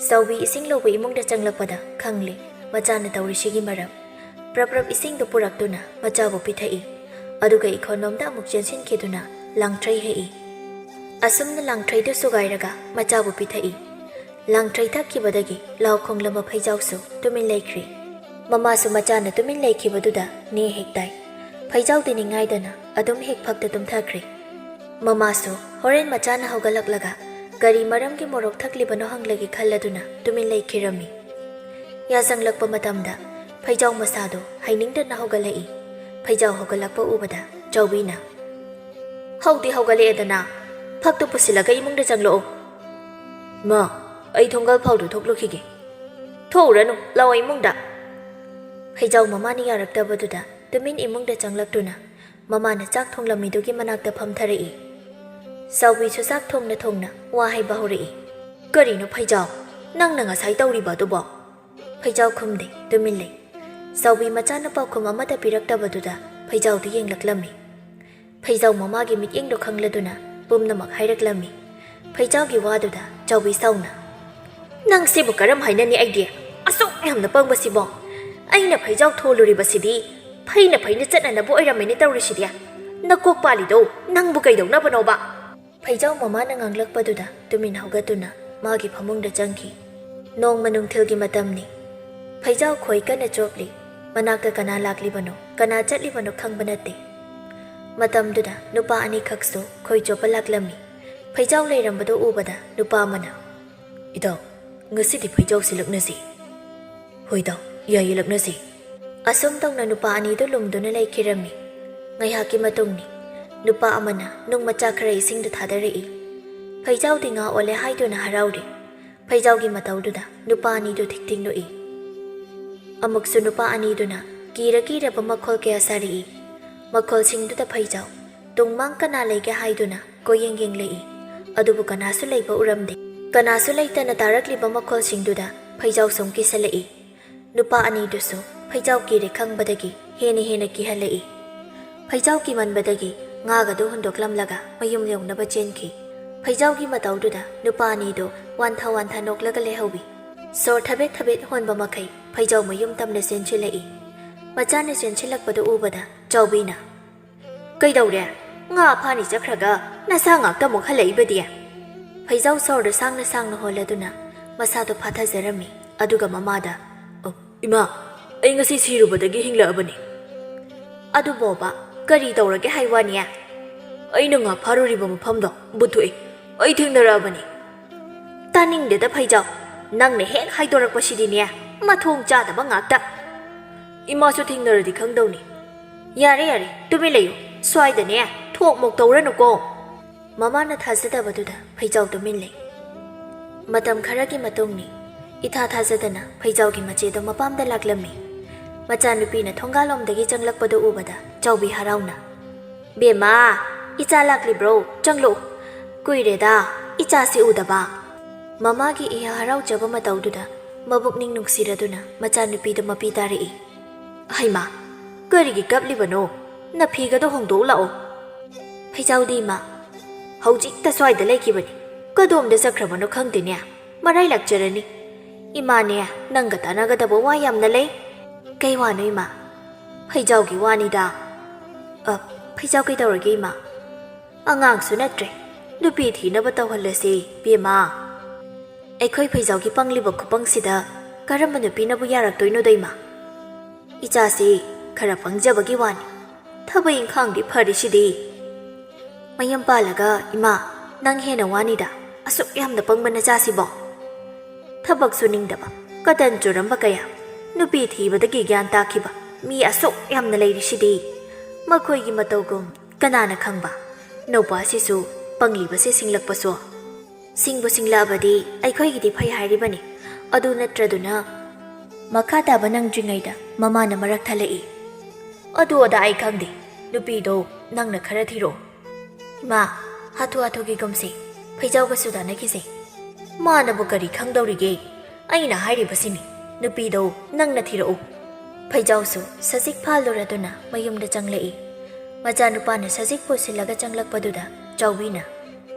ꯆꯥꯎꯕꯤ ꯏꯁꯤꯡ ꯂꯧꯕ ꯏꯃꯨꯡꯗ ꯆꯪꯂꯛꯄꯗ ꯈꯪꯂꯦ ꯃꯆꯥꯅ ꯇꯧꯔꯤꯁꯤꯒꯤ ꯃꯔꯝ꯫ ꯄ꯭ꯔꯞ ꯄ꯭ꯔꯞ ꯏꯁꯤꯡꯗꯨ ꯄꯨꯔꯛꯇꯨꯅ ꯃꯆꯥꯕꯨ ꯄꯤꯊꯛꯏ꯫ ꯑꯗꯨꯒ ꯏꯈꯣꯟꯂꯣꯝꯗ ꯑꯃꯨꯛ ꯆꯦꯟꯁꯤꯟꯈꯤꯗꯨꯅ ꯂꯥꯡꯊ꯭ꯔꯩ ꯍꯦꯛꯏ꯫ ꯑꯁꯨꯝꯅ ꯂꯥꯡꯊ꯭ꯔꯩꯗꯨ ꯁꯨꯒꯥꯏꯔꯒ ꯃꯆꯥꯕꯨ ꯄꯤꯊꯛꯏ꯫ ꯂꯥꯡꯊ꯭ꯔꯩ ꯊꯛꯈꯤꯕꯗꯒꯤ ꯂꯥꯎ ꯈꯣꯡꯂꯝꯕ ꯐꯩꯖꯥꯎꯁꯨ ꯇꯨꯃꯤꯟ ꯂꯩꯈ꯭ꯔꯦ꯫ ꯃꯃꯥꯁꯨ ꯃꯆꯥꯅ ꯇꯨꯃꯤꯟ ꯂꯩꯈꯤꯕꯗꯨꯗ ꯅꯦ ꯍꯦꯛ ꯇꯥꯏ꯫ ꯐꯩꯖꯥꯎꯗꯤ ꯅꯤꯡꯉꯥꯏꯗꯅ ꯑꯗꯨꯝ ꯍꯦꯛ ꯐꯛꯇ ꯇꯨꯝꯊꯈ꯭ꯔꯦ꯫ ꯃꯃꯥꯁꯨ ꯍꯣꯔꯦꯟ ꯃꯆꯥꯅ ꯍꯧꯒꯠꯂꯛꯂꯒ ꯀꯔꯤ ꯃꯔꯝꯒꯤ ꯃꯣꯔꯣꯛ ꯊꯛꯂꯤꯕꯅꯣ ꯍꯪꯂꯒꯦ ꯈꯜꯂꯗꯨꯅ ꯇꯨꯃꯤꯟ ꯂꯩꯈꯤꯔꯝꯃꯤ꯫ ꯌꯥꯆꯪꯂꯛꯄ ꯃꯇꯝꯗ ꯐꯩꯖꯥꯎ ꯃꯁꯥꯗꯣ ꯍꯩꯅꯤꯡꯗꯅ ꯍꯧꯒꯠꯂꯛꯏ꯫ ꯐꯩꯖꯥꯎ ꯍꯧꯒꯠꯂꯛꯄ ꯎꯕꯗ ꯆꯥꯎꯕꯤꯅ, "ꯍꯧꯗꯤ ꯍꯧꯒꯠꯂꯛꯑꯦꯗꯅ, ꯐꯛꯇꯨ ꯄꯨꯁꯤꯜꯂꯒ ꯏꯃꯨꯡꯗ ꯆꯪꯂꯛꯑꯣ꯫" "ꯃꯥ, ꯑꯩ ꯊꯣꯡꯒꯜ ꯐꯥꯎꯗꯨ ꯊꯣꯛꯂꯨꯈꯤꯒꯦ꯫" "ꯊꯣꯛꯎꯔꯅꯨ, ꯂꯥꯛꯑꯣ ꯏꯃꯨꯡꯗ꯫" ꯐꯩꯖꯥꯎ ꯃꯃꯥꯅ ꯌꯥꯔꯛꯇꯕꯗꯨꯗ ꯇꯨꯃꯤꯟ ꯏꯃꯨꯡꯗ ꯆꯪꯂꯛꯇꯨꯅ ꯃꯃꯥꯅ ꯆꯥꯛ ꯊꯣꯡꯂꯝꯃꯤꯗꯨꯒꯤ ꯃꯅꯥꯛꯇ ꯐꯝꯊꯔꯛꯏ꯫ ꯆꯥꯎꯕꯤꯁꯨ ꯆꯥꯛ ꯊꯣꯡꯅ ꯊꯣꯡꯅ ꯋꯥ ꯍꯥꯏꯕ ꯍꯧꯔꯛꯏ꯫ "ꯀꯔꯤꯅꯣ ꯐꯩꯖꯥꯎ, ꯅꯪꯅ ꯉꯁꯥꯏ ꯇꯧꯔꯤꯕ ꯑꯗꯨꯕꯣ?" ꯐꯩꯖꯥꯎ ꯈꯨꯝꯗꯦ, ꯇꯨꯃꯤꯟ ꯂꯩ꯫ ꯆꯥꯎꯕꯤ ꯃꯆꯥꯅ ꯄꯥꯎꯈꯨꯝ ꯑꯃꯠꯇ ꯄꯤꯔꯛꯇꯕꯗꯨꯗ ꯐꯩꯖꯥꯎꯗꯨ ꯌꯦꯡꯂꯛꯂꯝꯃꯤ꯫ ꯐꯩꯖꯥꯎ ꯃꯃꯥꯒꯤ ꯃꯤꯠꯌꯦꯡꯗꯣ ꯈꯪꯂꯗꯨꯅ ꯄꯨꯝꯅꯃꯛ ꯍꯥꯏꯔꯛꯂꯝꯃꯤ꯫ ꯐꯩꯖꯥꯎꯒꯤ ꯋꯥꯗꯨꯗ ꯆꯥꯎꯕꯤ ꯁꯥꯎꯅ, "ꯅꯪꯁꯤꯕꯨ ꯀꯔꯝ ꯍꯥꯏꯅꯅꯤ ꯑꯩꯗꯤ? ꯑꯁꯨꯛ ꯌꯥꯝꯅ ꯄꯪꯕꯁꯤꯕꯣ! ꯑꯩꯅ ꯐꯩꯖꯥꯎ ꯊꯣꯜꯂꯨꯔꯤꯕꯁꯤꯗꯤ ꯐꯩꯅ ꯐꯩꯅ ꯆꯠꯅꯅꯕ ꯑꯣꯏꯔꯝꯃꯦꯅꯦ ꯇꯧꯔꯤꯁꯤꯗꯤ꯫ ꯅꯀꯣꯛ ꯄꯥꯜꯂꯤꯗꯣ ꯅꯪꯕꯨ ꯀꯩꯗꯧꯅꯕꯅꯣꯕ?" ꯐꯩꯖꯥꯎ ꯃꯃꯥꯅ ꯉꯥꯡꯂꯛꯄꯗꯨꯗ ꯇꯨꯃꯤꯟ ꯍꯧꯒꯠꯇꯨꯅ ꯃꯥꯒꯤ ꯐꯃꯨꯡꯗ ꯆꯪꯈꯤ꯫ ꯅꯣꯡꯃ ꯅꯨꯡꯊꯤꯜꯒꯤ ꯃꯇꯝꯅꯤ꯫ ꯐꯩꯖꯥꯎ ꯈꯣꯏ ꯀꯟꯅ ꯆꯣꯞꯂꯤ꯫ ꯃꯅꯥꯛꯇ ꯀꯅꯥ ꯂꯥꯛꯂꯤꯕꯅꯣ, ꯀꯅꯥ ꯆꯠꯂꯤꯕꯅꯣ ꯈꯪꯕ ꯅꯠꯇꯦ꯫ ꯃꯇꯝꯗꯨꯗ ꯅꯨꯄꯥ ꯑꯅꯤꯈꯛꯁꯨ ꯈꯣꯏ ꯆꯣꯞꯄ ꯂꯥꯛꯂꯝꯃꯤ꯫ ꯐꯩꯖꯥꯎ ꯂꯩꯔꯝꯕꯗꯨ ꯎꯕꯗ ꯅꯨꯄꯥ ꯑꯃꯅ, "ꯏꯇꯥꯎ, ꯉꯁꯤꯗꯤ ꯐꯩꯖꯥꯎ ꯁꯤꯜꯂꯛꯅꯁꯤ꯫" "ꯍꯣꯏ ꯏꯇꯥꯎ, ꯌꯥꯏꯌꯦ, ꯂꯛꯅꯁꯤ꯫ ꯑꯁꯨꯝ ꯇꯧꯅ ꯅꯨꯄꯥ ꯑꯅꯤꯗꯨ ꯂꯨꯝꯗꯨꯅ ꯂꯩꯈꯤꯔꯝꯃꯤ꯫ ꯉꯥꯏꯍꯥꯛꯀꯤ ꯃꯇꯨꯡꯅꯤ꯫ ꯅꯨꯄꯥ ꯑꯃꯅ ꯅꯨꯡ ꯃꯆꯥ ꯈꯔ ꯏꯁꯤꯡꯗ ꯊꯥꯗꯔꯛꯏ꯫ ꯐꯩꯖꯥꯎꯗꯤ ꯉꯥ ꯑꯣꯜꯂꯦ ꯍꯥꯏꯗꯨꯅ ꯍꯔꯥꯎꯔꯤ꯫ ꯐꯩꯖꯥꯎꯒꯤ ꯃꯇꯧꯗꯨꯗ ꯅꯨꯄꯥ ꯑꯅꯤꯗꯨ ꯊꯤꯛ ꯊꯤꯛ ꯅꯣꯛꯏ꯫ ꯑꯃꯨꯛꯁꯨ ꯅꯨꯄꯥ ꯑꯅꯤꯗꯨꯅ ꯀꯤꯔ ꯀꯤꯔꯕ ꯃꯈꯣꯜ ꯀꯌꯥ ꯁꯥꯔꯛꯏ꯫ ꯃꯈꯣꯜꯁꯤꯡꯗꯨꯗ ꯐꯩꯖꯥꯎ ꯇꯨꯡꯃꯥꯡ ꯀꯅꯥ ꯂꯩꯒꯦ ꯍꯥꯏꯗꯨꯅ ꯀꯣꯏꯌꯦꯡ ꯌꯦꯡꯂꯛꯏ꯫ ꯑꯗꯨꯕꯨ ꯀꯅꯥꯁꯨ ꯂꯩꯕ ꯎꯔꯝꯗꯦ꯫ ꯀꯅꯥꯁꯨ ꯂꯩꯇꯅ ꯇꯥꯔꯛꯂꯤꯕ ꯃꯈꯣꯜꯁꯤꯡꯗꯨꯗ ꯐꯩꯖꯥꯎ ꯁꯨꯝ ꯀꯤꯁꯜꯂꯛꯏ꯫ ꯅꯨꯄꯥ ꯑꯅꯤꯗꯨꯁꯨ ꯐꯩꯖꯥꯎ ꯀꯤꯔꯦ ꯈꯪꯕꯗꯒꯤ ꯍꯦꯟꯅ ꯍꯦꯟꯅ ꯀꯤꯍꯜꯂꯛꯏ꯫ ꯐꯩꯖꯥꯎ ꯀꯤꯃꯟꯕꯗꯒꯤ ꯉꯥꯒꯗꯨ ꯍꯨꯟꯗꯣꯛꯂꯝꯂꯒ ꯃꯌꯨꯝ ꯌꯧꯅꯕ ꯆꯦꯟꯈꯤ꯫ ꯐꯩꯖꯥꯎꯒꯤ ꯃꯇꯧꯗꯨꯗ ꯅꯨꯄꯥ ꯑꯅꯤꯗꯨ ꯋꯥꯟꯊ ꯋꯥꯟꯊ ꯅꯣꯛꯂꯒ ꯂꯩꯍꯧꯏ꯫ ꯁꯣꯔ ꯊꯕꯦꯠ ꯊꯕꯦꯠ ꯍꯣꯟꯕ ꯃꯈꯩ ꯐꯩꯖꯥꯎ ꯃꯌꯨꯝ ꯇꯝꯅ ꯆꯦꯟꯁꯤꯜꯂꯛꯏ꯫ ꯃꯆꯥꯅ ꯆꯦꯟꯁꯤꯜꯂꯛꯄꯗꯨ ꯎꯕꯗ ꯆꯥꯎꯕꯤꯅ, "ꯀꯩꯗꯧꯔꯦ? ꯉꯥ ꯐꯥꯅꯤ ꯆꯠꯈ꯭ꯔꯒ ꯅꯁꯥ ꯉꯥꯛꯇ ꯑꯃꯨꯛ ꯍꯜꯂꯛꯏꯕꯗꯤ?" ꯐꯩꯖꯥꯎ ꯁꯣꯔꯗꯨ ꯁꯥꯡꯅ ꯁꯥꯡꯅ ꯍꯣꯜꯂꯗꯨꯅ ꯃꯁꯥꯗꯨ ꯐꯥꯊꯖꯔꯝꯃꯤ꯫ ꯑꯗꯨꯒ ꯃꯃꯥꯗ, "ꯑꯣ, ꯏꯃꯥ, ꯑꯩ ꯉꯁꯤ ꯁꯤꯔꯨꯕꯗꯒꯤ ꯍꯤꯡꯂꯛꯑꯕꯅꯤ꯫" "ꯑꯗꯨ ꯕꯣꯕꯥ, ꯀꯔꯤ ꯇꯧꯔꯒꯦ ꯍꯥꯏ ꯋꯥꯅꯤ?" "ꯑꯩꯅ ꯉꯥ ꯐꯥꯔꯨꯔꯤꯕ ꯃꯐꯝꯗꯣ ꯕꯨꯠ ꯊꯣꯛꯑꯦ꯫ ꯑꯩ ꯊꯦꯡꯅꯔꯛꯑꯕꯅꯤ꯫" "ꯇꯥꯅꯤꯡꯗꯦꯗ ꯐꯩꯖꯥꯎ, ꯅꯪꯅ ꯍꯦꯛ ꯍꯥꯏꯗꯣꯔꯛꯄꯁꯤꯗꯤꯅꯦ, ꯃꯊꯣꯡ ꯆꯥꯗꯕ ꯉꯥꯛꯇ꯫ ꯏꯃꯥꯁꯨ ꯊꯦꯡꯅꯔꯗꯤ ꯈꯪꯗꯧꯅꯤ꯫" "ꯌꯥꯔꯦ, ꯌꯥꯔꯦ, ꯇꯨꯃꯤꯟ ꯂꯩꯌꯨ꯫ ꯁ꯭ꯋꯥꯏꯗꯅꯦ ꯊꯣꯛ ꯃꯣꯛ ꯇꯧꯔꯅꯨꯀꯣ꯫" ꯃꯃꯥꯅ ꯊꯥꯖꯗꯕꯗꯨꯗ ꯐꯩꯖꯥꯎ ꯇꯨꯃꯤꯟ ꯂꯩ꯫ ꯃꯇꯝ ꯈꯔꯒꯤ ꯃꯇꯨꯡꯅꯤ꯫ ꯏꯊꯥ ꯊꯥꯖꯗꯅ ꯐꯩꯖꯥꯎꯒꯤ ꯃꯆꯦꯗꯣ ꯃꯄꯥꯝꯗ ꯂꯥꯛꯂꯝꯃꯤ꯫ ꯃꯆꯥꯅꯨꯄꯤꯅ ꯊꯣꯡꯒꯥꯜꯂꯣꯝꯗꯒꯤ ꯆꯪꯂꯛꯄꯗꯨ ꯎꯕꯗ ꯆꯥꯎꯕꯤ ꯍꯔꯥꯎꯅ, "ꯕꯦꯝꯃ, ꯏꯆꯥ ꯂꯥꯛꯂꯤꯕ꯭ꯔꯣ? ꯆꯪꯂꯛꯎ꯫ ꯀꯨꯏꯔꯦꯗ ꯏꯆꯥꯁꯤ ꯎꯗꯕ꯫" ꯃꯃꯥꯒꯤ ꯏꯍ ꯍꯔꯥꯎꯖꯕ ꯃꯇꯧꯗꯨꯗ ꯃꯕꯨꯛꯅꯤꯡ ꯅꯨꯡꯁꯤꯔꯗꯨꯅ ꯃꯆꯥꯅꯨꯄꯤꯗꯨ ꯃꯄꯤ ꯇꯥꯔꯛꯏ꯫ "ꯍꯩꯃꯥ, ꯀꯔꯤꯒꯤ ꯀꯞꯂꯤꯕꯅꯣ? ꯅꯐꯤꯒꯗꯣ ꯍꯣꯡꯗꯣꯛꯎ ꯂꯥꯛꯑꯣ꯫" "ꯐꯩꯖꯥꯎꯗꯤ ꯏꯃꯥ?" "ꯍꯧꯖꯤꯛꯇ ꯁ꯭ꯋꯥꯏꯗ ꯂꯩꯈꯤꯕꯅꯤ꯫ ꯀꯗꯣꯝꯗ ꯆꯠꯈ꯭ꯔꯕꯅꯣ ꯈꯪꯗꯦꯅꯦ꯫ ꯃꯔꯥꯏ ꯂꯥꯛꯆꯔꯅꯤ꯫ ꯏꯃꯥꯅꯦ, ꯅꯪꯒ ꯇꯥꯟꯅꯒꯗꯕ ꯋꯥ ꯌꯥꯝꯅ ꯂꯩ꯫" "ꯀꯩ ꯋꯥꯅꯣ ꯏꯃꯥ?" "ꯐꯩꯖꯥꯎꯒꯤ ꯋꯥꯅꯤꯗ꯫" "ꯑ, ꯐꯩꯖꯥꯎ ꯀꯩꯗꯧꯔꯒꯦ ꯏꯃꯥ?" "ꯑꯉꯥꯡꯁꯨ ꯅꯠꯇ꯭ꯔꯦ꯫ ꯅꯨꯄꯤ ꯊꯤꯅꯕ ꯇꯧꯍꯜꯂꯁꯤ, ꯕꯦꯝꯃ꯫" "ꯑꯩꯈꯣꯏ ꯐꯩꯖꯥꯎꯒꯤ ꯄꯪꯂꯤꯕ ꯈꯨꯄꯪꯁꯤꯗ ꯀꯔꯝꯕ ꯅꯨꯄꯤꯅꯕꯨ ꯌꯥꯔꯛꯇꯣꯏꯅꯣꯗ ꯏꯃꯥ? ꯏꯆꯥꯁꯤ ꯈꯔ ꯄꯪꯖꯕꯒꯤ ꯋꯥꯅꯤ꯫ ꯊꯕꯛ ꯏꯪꯈꯥꯡꯗꯤ ꯐꯔꯤꯁꯤꯗꯤ꯫" "ꯃꯌꯨꯝ ꯄꯥꯜꯂꯒ ꯏꯃꯥ, ꯅꯪ ꯍꯦꯟꯅ ꯋꯥꯅꯤꯗ, ꯑꯁꯨꯛ ꯌꯥꯝꯅ ꯄꯪꯕ ꯅꯆꯥꯁꯤꯕꯣ꯫ ꯊꯕꯛ ꯁꯨꯅꯤꯡꯗꯕ, ꯀꯇꯟ ꯆꯨꯔꯝꯕ ꯀꯌꯥ꯫ ꯅꯨꯄꯤ ꯊꯤꯕꯗꯒꯤ ꯒ꯭ꯌꯥꯟ ꯇꯥꯈꯤꯕ ꯃꯤ ꯑꯁꯨꯛ ꯌꯥꯝꯅ ꯂꯩꯔꯤꯁꯤꯗꯤ꯫ ꯃꯈꯣꯏꯒꯤ ꯃꯇꯧꯒꯨꯝ ꯀꯅꯥꯅ ꯈꯪꯕ? ꯅꯨꯄꯥꯁꯤꯁꯨ ꯄꯪꯂꯤꯕꯁꯦ ꯁꯤꯡꯂꯛꯄꯁꯨ꯫ ꯁꯤꯡꯕꯨ ꯁꯤꯡꯂꯛꯑꯕꯗꯤ ꯑꯩꯈꯣꯏꯒꯤꯗꯤ ꯐꯩ ꯍꯥꯏꯔꯤꯕꯅꯤ꯫ ꯑꯗꯨ ꯅꯠꯇ꯭ꯔꯗꯨꯅ꯫ ꯃꯈꯥ ꯇꯥꯕ ꯅꯪꯗ꯭ꯔꯤꯉꯩꯗ ꯃꯃꯥꯅ ꯃꯔꯛ ꯊꯠꯂꯛꯏ꯫ ꯑꯗꯨ ꯑꯗꯥ ꯑꯩ ꯈꯪꯗꯦ꯫ ꯅꯨꯄꯤꯗꯣ ꯅꯪꯅ ꯈꯔ ꯊꯤꯔꯛꯑꯣ꯫ ꯏꯃꯥ, ꯍꯥꯊꯨ ꯍꯥꯊꯨꯒꯤꯒꯨꯝꯁꯦ꯫ ꯐꯩꯖꯥꯎꯒꯁꯨ ꯇꯥꯟꯅꯈꯤꯁꯦ꯫ ꯃꯥꯅꯕꯨ ꯀꯔꯤ ꯈꯪꯗꯧꯔꯤꯒꯦ? ꯑꯩꯅ ꯍꯥꯏꯔꯤꯕꯁꯤꯅꯤ, ꯅꯨꯄꯤꯗꯣ ꯅꯪꯅ ꯊꯤꯔꯛꯎ꯫ ꯐꯩꯖꯥꯎꯁꯨ ꯁꯖꯤꯛ ꯐꯥꯜꯂꯨꯔꯗꯨꯅ ꯃꯌꯨꯝꯗ ꯆꯪꯂꯛꯏ꯫ ꯃꯆꯥꯅꯨꯄꯥꯅ ꯁꯖꯤꯛ ꯄꯨꯁꯤꯜꯂꯒ ꯆꯪꯂꯛꯄꯗꯨꯗ ꯆꯥꯎꯕꯤꯅ,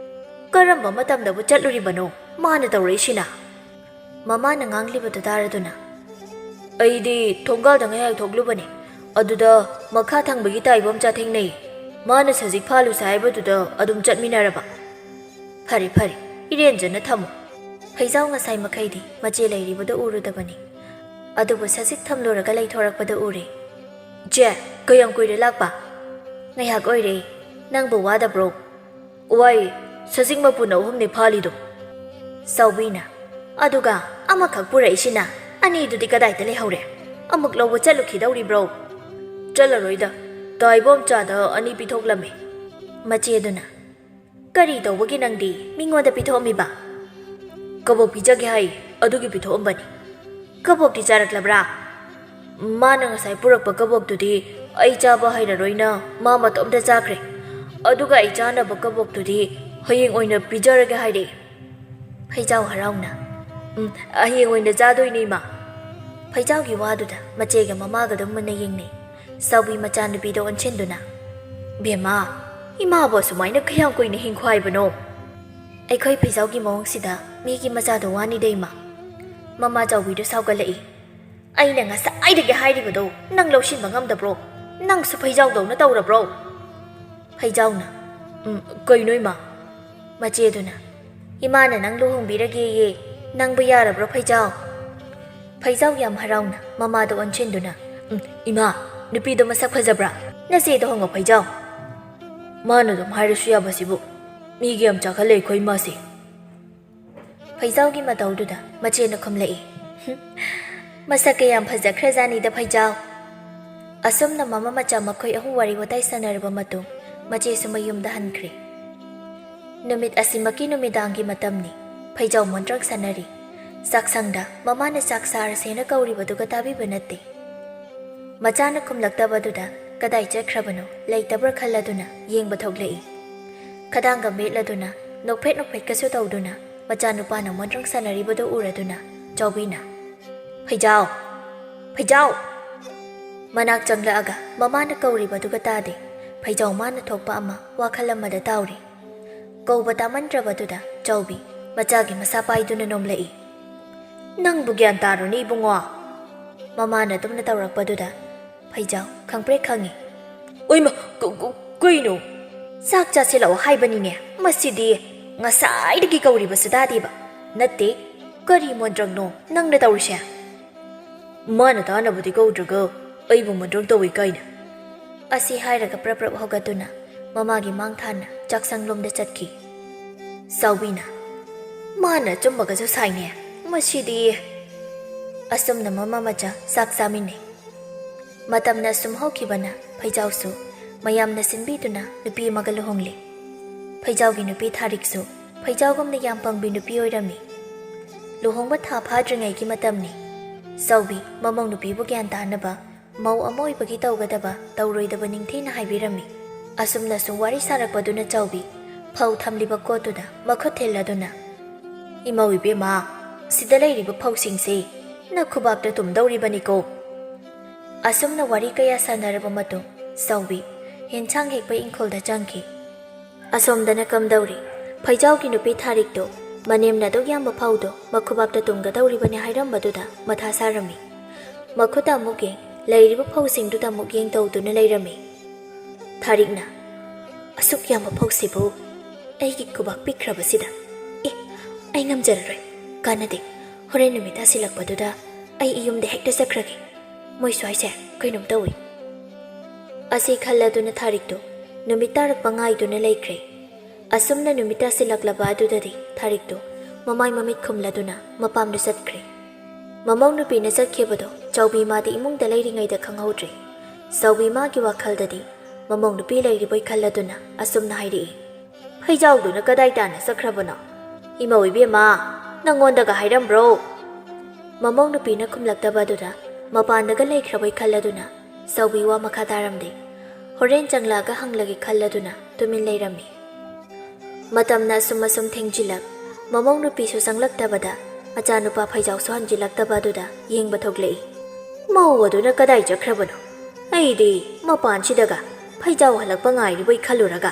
"ꯀꯔꯝꯕ ꯃꯇꯝꯗꯕꯨ ꯆꯠꯂꯨꯔꯤꯕꯅꯣ ꯃꯥꯅ ꯇꯧꯔꯛꯏꯁꯤꯅ?" ꯃꯃꯥꯅ ꯉꯥꯡꯂꯤꯕꯗꯨ ꯇꯥꯔꯗꯨꯅ, "ꯑꯩꯗꯤ ꯊꯣꯡꯒꯥꯜꯗ ꯉꯥꯏꯍꯥꯛ ꯊꯣꯛꯂꯨꯕꯅꯤ꯫ ꯑꯗꯨꯗ ꯃꯈꯥ ꯊꯪꯕꯒꯤ ꯇꯥꯏꯕꯣꯝꯆꯥ ꯊꯦꯡꯅꯩ꯫ ꯃꯥꯅ ꯁꯖꯤꯛ ꯐꯥꯜꯂꯨꯁꯦ ꯍꯥꯏꯕꯗꯨꯗ ꯑꯗꯨꯝ ꯆꯠꯃꯤꯟꯅꯔꯕ꯫" "ꯐꯔꯦ, ꯐꯔꯦ, ꯏꯔꯦꯟꯖꯅ ꯊꯝꯃꯨ꯫" ꯐꯩꯖꯥꯎ ꯉꯁꯥꯏ ꯃꯈꯩꯗꯤ ꯃꯆꯦ ꯂꯩꯔꯤꯕꯗꯨ ꯎꯔꯨꯗꯕꯅꯤ꯫ ꯑꯗꯨꯕꯨ ꯁꯖꯤꯛ ꯊꯝꯂꯨꯔꯒ ꯂꯩꯊꯣꯔꯛꯄꯗꯨ ꯎꯔꯦ꯫ "ꯏꯆꯦ, ꯀꯌꯥꯝ ꯀꯨꯏꯔꯦ ꯂꯥꯛꯄ?" "ꯉꯥꯏꯍꯥꯛ ꯑꯣꯏꯔꯦ꯫ ꯅꯪꯕꯨ ꯋꯥꯗꯕ꯭ꯔꯣ?" "ꯋꯥꯏ, ꯁꯖꯤꯛ ꯃꯄꯨꯟ ꯑꯍꯨꯝꯅꯤ ꯐꯥꯜꯂꯤꯗꯣ꯫" ꯆꯥꯎꯕꯤꯅ, "ꯑꯗꯨꯒ ꯑꯃꯈꯛ ꯄꯨꯔꯛꯏꯁꯤꯅ ꯑꯅꯤꯗꯨꯗꯤ ꯀꯗꯥꯏꯗ ꯂꯩꯍꯧꯔꯦ? ꯑꯃꯨꯛ ꯂꯧꯕ ꯆꯠꯂꯨꯈꯤꯗꯧꯔꯤꯕ꯭ꯔꯣ?" "ꯆꯠꯂꯔꯣꯏꯗ, ꯇꯥꯏꯕꯣꯝꯆꯥꯗ ꯑꯅꯤ ꯄꯤꯊꯣꯛꯂꯝꯃꯤ꯫" ꯃꯆꯦꯗꯨꯅ, "ꯀꯔꯤ ꯇꯧꯕꯒꯤ ꯅꯪꯗꯤ ꯃꯤꯉꯣꯟꯗ ꯄꯤꯊꯣꯛꯑꯝꯃꯤꯕ?" "ꯀꯕꯣꯛ ꯄꯤꯖꯒꯦ ꯍꯥꯏ, ꯑꯗꯨꯒꯤ ꯄꯤꯊꯣꯛꯑꯝꯕꯅꯤ꯫" "ꯀꯕꯣꯛꯇꯤ ꯆꯥꯔꯛꯂꯕ꯭ꯔꯥ?" "ꯃꯥꯅ ꯉꯁꯥꯏ ꯄꯨꯔꯛꯄ ꯀꯕꯣꯛꯇꯨꯗꯤ ꯑꯩ ꯆꯥꯕ ꯍꯩꯔꯔꯣꯏꯅ ꯃꯥ ꯃꯇꯣꯝꯇ ꯆꯥꯈ꯭ꯔꯦ꯫ ꯑꯗꯨꯒ ꯑꯩ ꯆꯥꯅꯕ ꯀꯕꯣꯛꯇꯨꯗꯤ ꯍꯌꯦꯡ ꯑꯣꯏꯅ ꯄꯤꯖꯔꯒꯦ ꯍꯥꯏꯔꯛꯑꯦ꯫" ꯐꯩꯖꯥꯎ ꯍꯔꯥꯎꯅ, "ꯎꯝ, ꯍꯌꯦꯡ ꯑꯣꯏꯅ ꯆꯥꯗꯣꯏꯅꯦ, ꯏꯃꯥ꯫" ꯐꯩꯖꯥꯎꯒꯤ ꯋꯥꯗꯨꯗ ꯃꯆꯦꯒ ꯃꯃꯥꯒꯗꯨ ꯃꯨꯟꯅ ꯌꯦꯡꯅꯩ꯫ ꯆꯥꯎꯕꯤ ꯃꯆꯥꯅꯨꯄꯤꯗ ꯑꯣꯟꯁꯤꯟꯗꯨꯅ, "ꯕꯦꯝꯃ, ꯏꯃꯥꯕꯨ ꯑꯁꯨꯃꯥꯏꯅ ꯀꯌꯥꯝ ꯀꯨꯏꯅ ꯍꯤꯡꯈꯣ ꯍꯥꯏꯕꯅꯣ? ꯑꯩꯈꯣꯏ ꯐꯩꯖꯥꯎꯒꯤ ꯃꯑꯣꯡꯁꯤꯗ ꯃꯤꯒꯤ ꯃꯆꯥꯗꯣ ꯋꯥꯅꯤꯗ, ꯏꯃꯥ꯫" ꯃꯃꯥ ꯆꯥꯎꯕꯤꯗꯨ ꯁꯥꯎꯒꯠꯂꯛꯏ꯫ "ꯑꯩꯅ ꯉꯁꯥꯏꯗꯒꯤ ꯍꯥꯏꯔꯤꯕꯗꯣ ꯅꯪ ꯂꯧꯁꯤꯟꯕ ꯉꯝꯗꯕ꯭ꯔꯣ? ꯅꯪꯁꯨ ꯐꯩꯖꯥꯎꯗꯧꯅ ꯇꯧꯔꯕ꯭ꯔꯣ?" ꯐꯩꯖꯥꯎꯅ, "ꯎꯝ, ꯀꯩꯅꯣ, ꯏꯃꯥ?" ꯃꯆꯦꯗꯨꯅ, "ꯏꯃꯥꯅ ꯅꯪ ꯂꯨꯍꯣꯡꯕꯤꯔꯒꯦꯌꯦ꯫ ꯅꯪꯕꯨ ꯌꯥꯔꯕ꯭ꯔꯣ, ꯐꯩꯖꯥꯎ?" ꯐꯩꯖꯥꯎ ꯌꯥꯝ ꯍꯔꯥꯎꯅ ꯃꯃꯥꯗ ꯑꯣꯟꯁꯤꯟꯗꯨꯅ, "ꯎꯝ, ꯏꯃꯥ, ꯅꯨꯄꯤꯗꯣ ꯃꯁꯛ ꯐꯖꯕ꯭ꯔꯥ? ꯅꯆꯦꯗꯣ ꯍꯪꯉꯣ, ꯐꯩꯖꯥꯎ꯫" "ꯃꯥꯅ ꯑꯗꯨꯝ ꯍꯥꯏꯔꯁꯨ ꯌꯥꯕꯁꯤꯕꯨ꯫ ꯃꯤꯒꯤ ꯌꯥꯝ ꯆꯥꯈꯠꯂꯦ ꯑꯩꯈꯣꯏ ꯏꯃꯥꯁꯦ꯫" ꯐꯩꯖꯥꯎꯒꯤ ꯃꯇꯧꯗꯨꯗ ꯃꯆꯦꯅ ꯈꯨꯝꯂꯛꯏ, "ꯍꯨꯝ, "ꯃꯁꯛ ꯀꯌꯥꯝ ꯐꯖꯈ꯭ꯔꯖꯥꯠꯅꯤꯗ ꯐꯩꯖꯥꯎ!" ꯑꯁꯨꯝꯅ ꯃꯃꯥ ꯃꯆꯥ ꯃꯈꯣꯏ ꯑꯍꯨꯝ ꯋꯥꯔꯤ ꯋꯥꯇꯥꯏ ꯁꯥꯟꯅꯔꯕ ꯃꯇꯨꯡ, ꯃꯆꯦꯁꯨ ꯃꯌꯨꯝꯗ ꯍꯟꯈ꯭ꯔꯦ꯫ ꯅꯨꯃꯤꯠ ꯑꯁꯤꯃꯛꯀꯤ ꯅꯨꯃꯤꯗꯥꯡꯒꯤ ꯃꯇꯝꯅꯤ꯫ ꯐꯩꯖꯥꯎ ꯃꯣꯟꯇ꯭ꯔꯪ ꯁꯥꯟꯅꯔꯤ꯫ ꯆꯥꯛꯁꯪꯗ ꯃꯃꯥꯅ ꯆꯥꯛ ꯆꯥꯔꯁꯦꯅ ꯀꯧꯔꯤꯕꯗꯨꯒ ꯇꯥꯕꯤꯕ ꯅꯠꯇꯦ꯫ ꯃꯆꯥꯅ ꯈꯨꯝꯂꯛꯇꯕꯗꯨꯗ ꯀꯗꯥꯏ ꯆꯠꯈ꯭ꯔꯕꯅꯣ ꯂꯩꯇꯕ꯭ꯔꯥ ꯈꯜꯂꯗꯨꯅ ꯌꯦꯡꯕ ꯊꯣꯛꯂꯛꯏ꯫ ꯈꯗꯥꯡꯒ ꯃꯦꯠꯂꯗꯨꯅ, ꯅꯣꯛꯐꯦꯠ ꯅꯣꯛꯐꯦꯠꯀꯁꯨ ꯇꯧꯗꯨꯅ ꯃꯆꯥꯅꯨꯄꯥꯅ ꯃꯣꯟꯇ꯭ꯔꯪ ꯁꯥꯟꯅꯔꯤꯕꯗꯣ ꯎꯔꯗꯨꯅ ꯆꯥꯎꯕꯤꯅ, "ꯐꯩꯖꯥꯎ! ꯐꯩꯖꯥꯎ!" ꯃꯅꯥꯛ ꯆꯪꯂꯛꯑꯒ ꯃꯃꯥꯅ ꯀꯧꯔꯤꯕꯗꯨꯒ ꯇꯥꯗꯦ꯫ ꯐꯩꯖꯥꯎ ꯃꯥꯅ ꯊꯣꯛꯄ ꯑꯃ ꯋꯥꯈꯜ ꯑꯃꯗ ꯇꯥꯎꯔꯤ꯫ ꯀꯧꯕ ꯇꯥꯃꯟꯗ꯭ꯔꯕꯗꯨꯗ ꯆꯥꯎꯕꯤ ꯃꯆꯥꯒꯤ ꯃꯁꯥ ꯄꯥꯏꯗꯨꯅ ꯅꯣꯝꯂꯛꯏ꯫ "ꯅꯪꯕꯨ ꯒ꯭ꯌꯥꯟ ꯇꯥꯔꯣꯅꯦ ꯏꯕꯨꯡꯉꯣ!" ꯃꯃꯥꯅ ꯑꯗꯨꯝꯅ ꯇꯧꯔꯛꯄꯗꯨꯗ ꯐꯩꯖꯥꯎ ꯈꯪꯄ꯭ꯔꯦꯛ ꯈꯪꯉꯤ꯫ "ꯑꯣꯏꯃ, ꯀ-, ꯀ-, ꯀꯩꯅꯣ? ꯆꯥꯛ ꯆꯥꯁꯤꯜꯂꯛꯑꯣ ꯍꯥꯏꯕꯅꯤꯅꯦ꯫ ꯃꯁꯤꯗꯤ ꯉꯁꯥꯏꯗꯒꯤ ꯀꯧꯔꯤꯕꯁꯨ ꯇꯥꯗꯦꯕ꯫ ꯅꯠꯇꯦ, ꯀꯔꯤ ꯃꯣꯟꯇ꯭ꯔꯪꯅꯣ ꯅꯪꯅ ꯇꯧꯔꯤꯁꯦ?" "ꯃꯥꯅ ꯇꯥꯅꯕꯗꯤ ꯀꯧꯗ꯭ꯔꯒ ꯑꯩꯕꯨ ꯃꯣꯟꯇ꯭ꯔꯪ ꯇꯧꯏ ꯀꯥꯏꯅ?" ꯑꯁꯤ ꯍꯥꯏꯔꯒ ꯄ꯭ꯔꯞ ꯄ꯭ꯔꯞ ꯍꯧꯒꯠꯇꯨꯅ ꯃꯃꯥꯒꯤ ꯃꯥꯡ ꯊꯥꯅ ꯆꯥꯛꯁꯪꯂꯣꯝꯗ ꯆꯠꯈꯤ꯫ ꯆꯥꯎꯕꯤꯅ, "ꯃꯥꯅ ꯑꯆꯨꯝꯕꯒꯁꯨ ꯁꯥꯏꯅꯦ꯫ ꯃꯁꯤꯗꯤ!" ꯑꯁꯨꯝꯅ ꯃꯃꯥ ꯃꯆꯥ ꯆꯥꯛ ꯆꯥꯃꯤꯟꯅꯩ꯫ ꯃꯇꯝꯅ ꯑꯁꯨꯝ ꯍꯧꯈꯤꯕꯅ ꯐꯩꯖꯥꯎꯁꯨ ꯃꯌꯥꯝꯅ ꯁꯤꯟꯕꯤꯗꯨꯅ ꯅꯨꯄꯤ ꯑꯃꯒ ꯂꯨꯍꯣꯡꯂꯦ꯫ ꯐꯩꯖꯥꯎꯒꯤ ꯅꯨꯄꯤ ꯊꯥꯔꯤꯛꯁꯨ ꯐꯩꯖꯥꯎꯒꯨꯝꯅ ꯌꯥꯝ ꯄꯪꯕꯤ ꯅꯨꯄꯤ ꯑꯣꯏꯔꯝꯃꯤ꯫ ꯂꯨꯍꯣꯡꯕ ꯊꯥ ꯐꯥꯗ꯭ꯔꯤꯉꯩꯒꯤ ꯃꯇꯝꯅꯤ꯫ ꯆꯥꯎꯕꯤ ꯃꯃꯧ ꯅꯨꯄꯤꯕꯨ ꯒ꯭ꯌꯥꯟ ꯇꯥꯅꯕ ꯃꯧ ꯑꯃ ꯑꯣꯏꯕꯒꯤ ꯇꯧꯒꯗꯕ ꯇꯧꯔꯣꯏꯗꯕ ꯅꯤꯡꯊꯤꯅ ꯍꯥꯏꯕꯤꯔꯝꯃꯤ꯫ ꯑꯁꯨꯝꯅ ꯁꯨꯝ ꯋꯥꯔꯤ ꯁꯥꯔꯛꯄꯗꯨꯅ ꯆꯥꯎꯕꯤ ꯐꯧ ꯊꯝꯂꯤꯕ ꯀꯣꯠꯇꯨꯗ ꯃꯈꯨꯠ ꯊꯤꯜꯂꯗꯨꯅ, "ꯏꯃꯧ ꯏꯕꯦꯝꯃ, ꯁꯤꯗ ꯂꯩꯔꯤꯕ ꯐꯧꯁꯤꯡꯁꯦ ꯅꯈꯨꯕꯥꯛꯇ ꯇꯨꯝꯗꯧꯔꯤꯕꯅꯤꯀꯣ!" ꯑꯁꯨꯝꯅ ꯋꯥꯔꯤ ꯀꯌꯥ ꯁꯥꯟꯅꯔꯕ ꯃꯇꯨꯡ ꯆꯥꯎꯕꯤ ꯌꯦꯟꯁꯥꯡ ꯍꯦꯛꯄ ꯏꯪꯈꯣꯜꯗ ꯆꯪꯈꯤ꯫ ꯑꯁꯣꯝꯗꯅ ꯀꯝꯗꯧꯔꯤ? ꯐꯩꯖꯥꯎꯒꯤ ꯅꯨꯄꯤ ꯊꯥꯔꯤꯛꯇꯣ ꯃꯅꯦꯝꯅ ꯑꯗꯨꯛ ꯌꯥꯝꯕ ꯐꯧꯗꯣ ꯃꯈꯨꯕꯥꯛꯇ ꯇꯨꯝꯒꯗꯧꯔꯤꯕꯅꯤ ꯍꯥꯏꯔꯝꯕꯗꯨꯗ ꯃꯊꯥ ꯁꯥꯔꯝꯃꯤ꯫ ꯃꯈꯨꯠꯇ ꯑꯃꯨꯛ ꯌꯦꯡ, ꯂꯩꯔꯤꯕ ꯐꯧꯁꯤꯡꯗꯨꯗ ꯑꯃꯨꯛ ꯌꯦꯡ ꯇꯧꯗꯨꯅ ꯂꯩꯔꯝꯃꯤ꯫ ꯊꯥꯔꯤꯛꯅ, "ꯑꯁꯨꯛ ꯌꯥꯝꯕ ꯐꯧꯁꯤꯕꯨ ꯑꯩꯒꯤ ꯈꯨꯕꯥꯛ ꯄꯤꯛꯈ꯭ꯔꯕꯁꯤꯗ? ꯑꯦ, ꯑꯩ ꯉꯝꯖꯔꯔꯣꯏ꯫ ꯀꯥꯟꯅꯗꯦ꯫ ꯍꯣꯔꯦꯟ ꯅꯨꯃꯤꯠ ꯇꯥꯁꯤꯜꯂꯛꯄꯗꯨꯗ ꯑꯩ ꯏꯌꯨꯝꯗ ꯍꯦꯛꯇ ꯆꯠꯈ꯭ꯔꯒꯦ꯫ ꯃꯣꯏ ꯁ꯭ꯋꯥꯏꯁꯦ ꯀꯩꯅꯣꯝ ꯇꯧꯏ"꯫ ꯑꯁꯤ ꯈꯜꯂꯗꯨꯅ ꯊꯥꯔꯤꯛꯇꯨ ꯅꯨꯃꯤꯠ ꯇꯥꯔꯛꯄ ꯉꯥꯏꯗꯨꯅ ꯂꯩꯈ꯭ꯔꯦ꯫ ꯑꯁꯨꯝꯅ ꯅꯨꯃꯤꯠ ꯇꯥꯁꯤꯜꯂꯛꯂꯕ ꯑꯗꯨꯗꯗꯤ ꯊꯥꯔꯤꯛꯇꯨ ꯃꯃꯥꯏ ꯃꯃꯤꯠ ꯈꯨꯝꯂꯗꯨꯅ ꯃꯄꯥꯝꯗ ꯆꯠꯈ꯭ꯔꯦ꯫ ꯃꯃꯧ ꯅꯨꯄꯤꯅ ꯆꯠꯈꯤꯕꯗꯣ ꯆꯥꯎꯕꯤ ꯃꯥꯗꯤ ꯏꯃꯨꯡꯗ ꯂꯩꯔꯤꯉꯩꯗ ꯈꯪꯍꯧꯗ꯭ꯔꯦ꯫ ꯆꯥꯎꯕꯤ ꯃꯥꯒꯤ ꯋꯥꯈꯜꯗꯗꯤ ꯃꯃꯧ ꯅꯨꯄꯤ ꯂꯩꯔꯤꯕꯣꯏ ꯈꯜꯂꯗꯨꯅ ꯑꯁꯨꯝꯅ ꯍꯥꯏꯔꯛꯏ, "ꯐꯩꯖꯥꯎꯗꯨꯅ ꯀꯗꯥꯏ ꯇꯥꯅ ꯆꯠꯈ꯭ꯔꯕꯅꯣ? ꯏꯃꯧ ꯏꯕꯦꯝꯃ, ꯅꯪꯉꯣꯟꯗꯒ ꯍꯥꯏꯔꯝꯕ꯭ꯔꯣ?" ꯃꯃꯧ ꯅꯨꯄꯤꯅ ꯈꯨꯝꯂꯛꯇꯕ ꯑꯗꯨꯗ ꯃꯄꯥꯟꯗꯒ ꯂꯩꯈ꯭ꯔꯕꯣꯏ ꯈꯜꯂꯗꯨꯅ ꯆꯥꯎꯕꯤ ꯋꯥ ꯃꯈꯥ ꯇꯥꯔꯝꯗꯦ꯫ ꯍꯣꯔꯦꯟ ꯆꯪꯂꯛꯑꯒ ꯍꯪꯂꯒꯦ ꯈꯜꯂꯗꯨꯅ ꯇꯨꯃꯤꯟ ꯂꯩꯔꯝꯃꯤ꯫ ꯃꯇꯝꯅ ꯑꯁꯨꯝ ꯑꯁꯨꯝ ꯊꯦꯡꯖꯤꯜꯂꯛ, ꯃꯃꯧ ꯅꯨꯄꯤꯁꯨ ꯆꯪꯂꯛꯇꯕꯗ ꯃꯆꯥꯅꯨꯄꯥ ꯐꯩꯖꯥꯎꯁꯨ ꯍꯟꯖꯤꯜꯂꯛꯇꯕ ꯑꯗꯨꯗ ꯌꯦꯡꯕ ꯊꯣꯛꯂꯛꯏ꯫ "ꯃꯧ ꯑꯗꯨꯅ ꯀꯗꯥꯏ ꯆꯠꯈ꯭ꯔꯕꯅꯣ? ꯑꯩꯗꯤ ꯃꯄꯥꯟꯁꯤꯗꯒ ꯐꯩꯖꯥꯎ ꯍꯜꯂꯛꯄ ꯉꯥꯏꯔꯤꯕꯣꯏ ꯈꯜꯂꯨꯔꯒ꯫"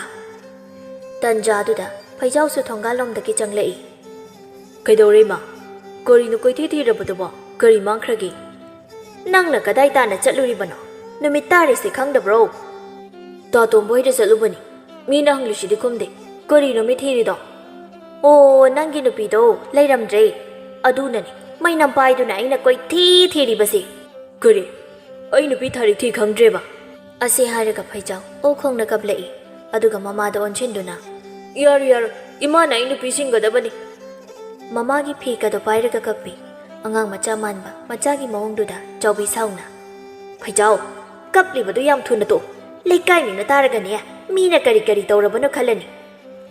ꯇꯟꯖꯥꯗꯨꯗ ꯐꯩꯖꯥꯎꯁꯨ ꯊꯣꯡꯒꯥꯜꯂꯣꯝꯗꯒꯤ ꯆꯪꯂꯛꯏ꯫ "ꯀꯩꯗꯧꯔꯦ ꯏꯃꯥ? ꯀꯔꯤꯅꯣ ꯀꯣꯏꯊꯤ ꯊꯤꯔꯕꯗꯨꯕꯣ? ꯀꯔꯤ ꯃꯥꯡꯈ꯭ꯔꯒꯦ?" "ꯅꯪꯅ ꯀꯗꯥꯏ ꯇꯥꯅ ꯆꯠꯂꯨꯔꯤꯕꯅꯣ? ꯅꯨꯃꯤꯠ ꯇꯥꯔꯤꯁꯦ ꯈꯪꯗꯕ꯭ꯔꯣ?" "ꯇꯥꯇꯣꯝꯕ ꯍꯣꯏꯗ ꯆꯠꯂꯨꯕꯅꯤ꯫ ꯃꯤꯅ ꯍꯪꯂꯤꯁꯤꯗꯤ ꯈꯨꯝꯗꯦ꯫ ꯀꯔꯤꯅꯣ ꯃꯤ ꯊꯤꯔꯤꯗꯣ?" "ꯑꯣ, ꯅꯪꯒꯤ ꯅꯨꯄꯤꯗꯣ ꯂꯩꯔꯝꯗ꯭ꯔꯦ꯫ ꯑꯗꯨꯅꯅꯤ ꯃꯩꯅꯝ ꯄꯥꯏꯗꯨꯅ ꯑꯩꯅ ꯀꯣꯏꯊꯤ ꯊꯤꯔꯤꯕꯁꯦ꯫" "ꯀꯔꯤ? ꯑꯩ ꯅꯨꯄꯤ ꯊꯥꯔꯤꯛ ꯊꯤ ꯈꯪꯗ꯭ꯔꯦꯕ?" ꯑꯁꯤ ꯍꯥꯏꯔꯒ ꯐꯩꯖꯥꯎ ꯑꯣ ꯈꯣꯡꯅ ꯀꯞꯂꯛꯏ꯫ ꯑꯗꯨꯒ ꯃꯃꯥꯗ ꯑꯣꯟꯁꯤꯟꯗꯨꯅ, "ꯌꯥꯔꯣꯏ, ꯌꯥꯔꯣꯏ, ꯏꯃꯥꯅ ꯑꯩ ꯅꯨꯄꯤ ꯁꯤꯡꯒꯗꯕꯅꯤ꯫" ꯃꯃꯥꯒꯤ ꯐꯤꯒꯗꯣ ꯄꯥꯏꯔꯒ ꯀꯞꯄꯤ꯫ ꯑꯉꯥꯡ ꯃꯆꯥ ꯃꯥꯟꯕ ꯃꯆꯥꯒꯤ ꯃꯑꯣꯡꯗꯨꯗ ꯆꯥꯎꯕꯤ ꯁꯥꯎꯅ, "ꯐꯩꯖꯥꯎ, ꯀꯞꯂꯤꯕꯗꯨ ꯌꯥꯝ ꯊꯨꯅ ꯇꯣꯛ꯫ ꯂꯩꯀꯥꯏ ꯃꯤꯅ ꯇꯥꯔꯒꯅꯦ, ꯃꯤꯅ ꯀꯔꯤ ꯀꯔꯤ ꯇꯧꯔꯕꯅꯣ ꯈꯜꯂꯅꯤ꯫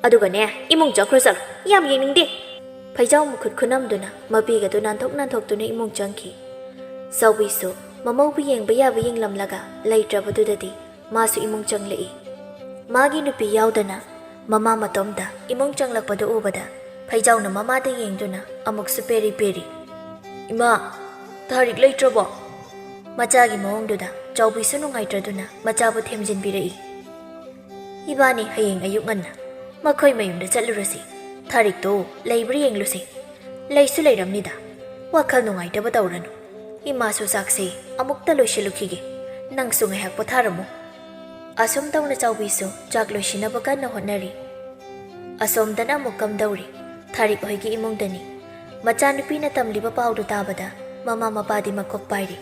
ꯑꯗꯨꯒꯅꯦ, ꯏꯃꯨꯡ ꯆꯪꯈ꯭ꯔꯣ ꯆꯠꯂꯣ, ꯌꯥꯝ ꯌꯦꯡꯅꯤꯡꯗꯦ꯫" ꯐꯩꯖꯥꯎ ꯃꯈꯨꯠ ꯈꯨꯅꯝꯗꯨꯅ ꯃꯄꯤꯒꯗꯨ ꯅꯥꯟꯊꯣꯛ ꯅꯥꯟꯊꯣꯛꯇꯨꯅ ꯏꯃꯨꯡ ꯆꯪꯈꯤ꯫ ꯆꯥꯎꯕꯤꯁꯨ ꯃꯃꯧꯕꯨ ꯌꯦꯡꯕ ꯌꯥꯕ ꯌꯦꯡꯂꯝꯂꯒ ꯂꯩꯇ꯭ꯔꯕꯗꯨꯗꯗꯤ ꯃꯥꯁꯨ ꯏꯃꯨꯡ ꯆꯪꯂꯛꯏ꯫ ꯃꯥꯒꯤ ꯅꯨꯄꯤ ꯌꯥꯎꯗꯅ ꯃꯃꯥ ꯃꯇꯣꯝꯇ ꯏꯃꯨꯡ ꯆꯪꯂꯛꯄꯗꯨ ꯎꯕꯗ ꯐꯩꯖꯥꯎꯅ ꯃꯃꯥꯗ ꯌꯦꯡꯗꯨꯅ ꯑꯃꯨꯛꯁꯨ ꯄꯦꯔꯤ ꯄꯦꯔꯤ, "ꯏꯃꯥ, ꯊꯥꯔꯤꯛ ꯂꯩꯇ꯭ꯔꯕꯣ?" ꯃꯆꯥꯒꯤ ꯃꯑꯣꯡꯗꯨꯗ ꯆꯥꯎꯕꯤꯁꯨ ꯅꯨꯡꯉꯥꯏꯇ꯭ꯔꯗꯨꯅ ꯃꯆꯥꯕꯨ ꯊꯦꯝꯖꯤꯟꯕꯤꯔꯛꯏ꯫ "ꯏꯕꯥꯅꯤ ꯍꯌꯦꯡ ꯑꯌꯨꯛ ꯉꯟꯅ ꯃꯈꯣꯏ ꯃꯌꯨꯝꯗ ꯆꯠꯂꯨꯔꯁꯤ꯫ ꯊꯥꯔꯤꯛꯇꯣ ꯂꯩꯕ꯭ꯔꯥ ꯌꯦꯡꯂꯨꯁꯤ꯫ ꯂꯩꯁꯨ ꯂꯩꯔꯝꯅꯤꯗ꯫ ꯋꯥꯈꯜ ꯅꯨꯡꯉꯥꯏꯇꯕ ꯇꯧꯔꯅꯨ꯫ ꯏꯃꯥꯁꯨ ꯆꯥꯛꯁꯦ ꯑꯃꯨꯛꯇ ꯂꯣꯏꯁꯤꯜꯂꯨꯈꯤꯒꯦ꯫ ꯅꯪꯁꯨ ꯉꯥꯏꯍꯥꯛ ꯄꯣꯊꯥꯔꯝꯃꯨ꯫" ꯑꯁꯨꯝ ꯇꯧꯅ ꯆꯥꯎꯕꯤꯁꯨ ꯆꯥꯛ ꯂꯣꯏꯁꯤꯟꯅꯕ ꯀꯟꯅ ꯍꯣꯠꯅꯔꯤ꯫ ꯑꯁꯣꯝꯗꯅ ꯑꯃꯨꯛ ꯀꯝꯗꯧꯔꯤ? ꯊꯥꯔꯤꯛ ꯍꯣꯏꯒꯤ ꯏꯃꯨꯡꯗꯅꯤ꯫ ꯃꯆꯥꯅꯨꯄꯤꯅ ꯇꯝꯂꯤꯕ ꯄꯥꯎꯗꯨ ꯇꯥꯕꯗ ꯃꯃꯥ ꯃꯄꯥꯗꯤ ꯃꯀꯣꯛ ꯄꯥꯏꯔꯤ꯫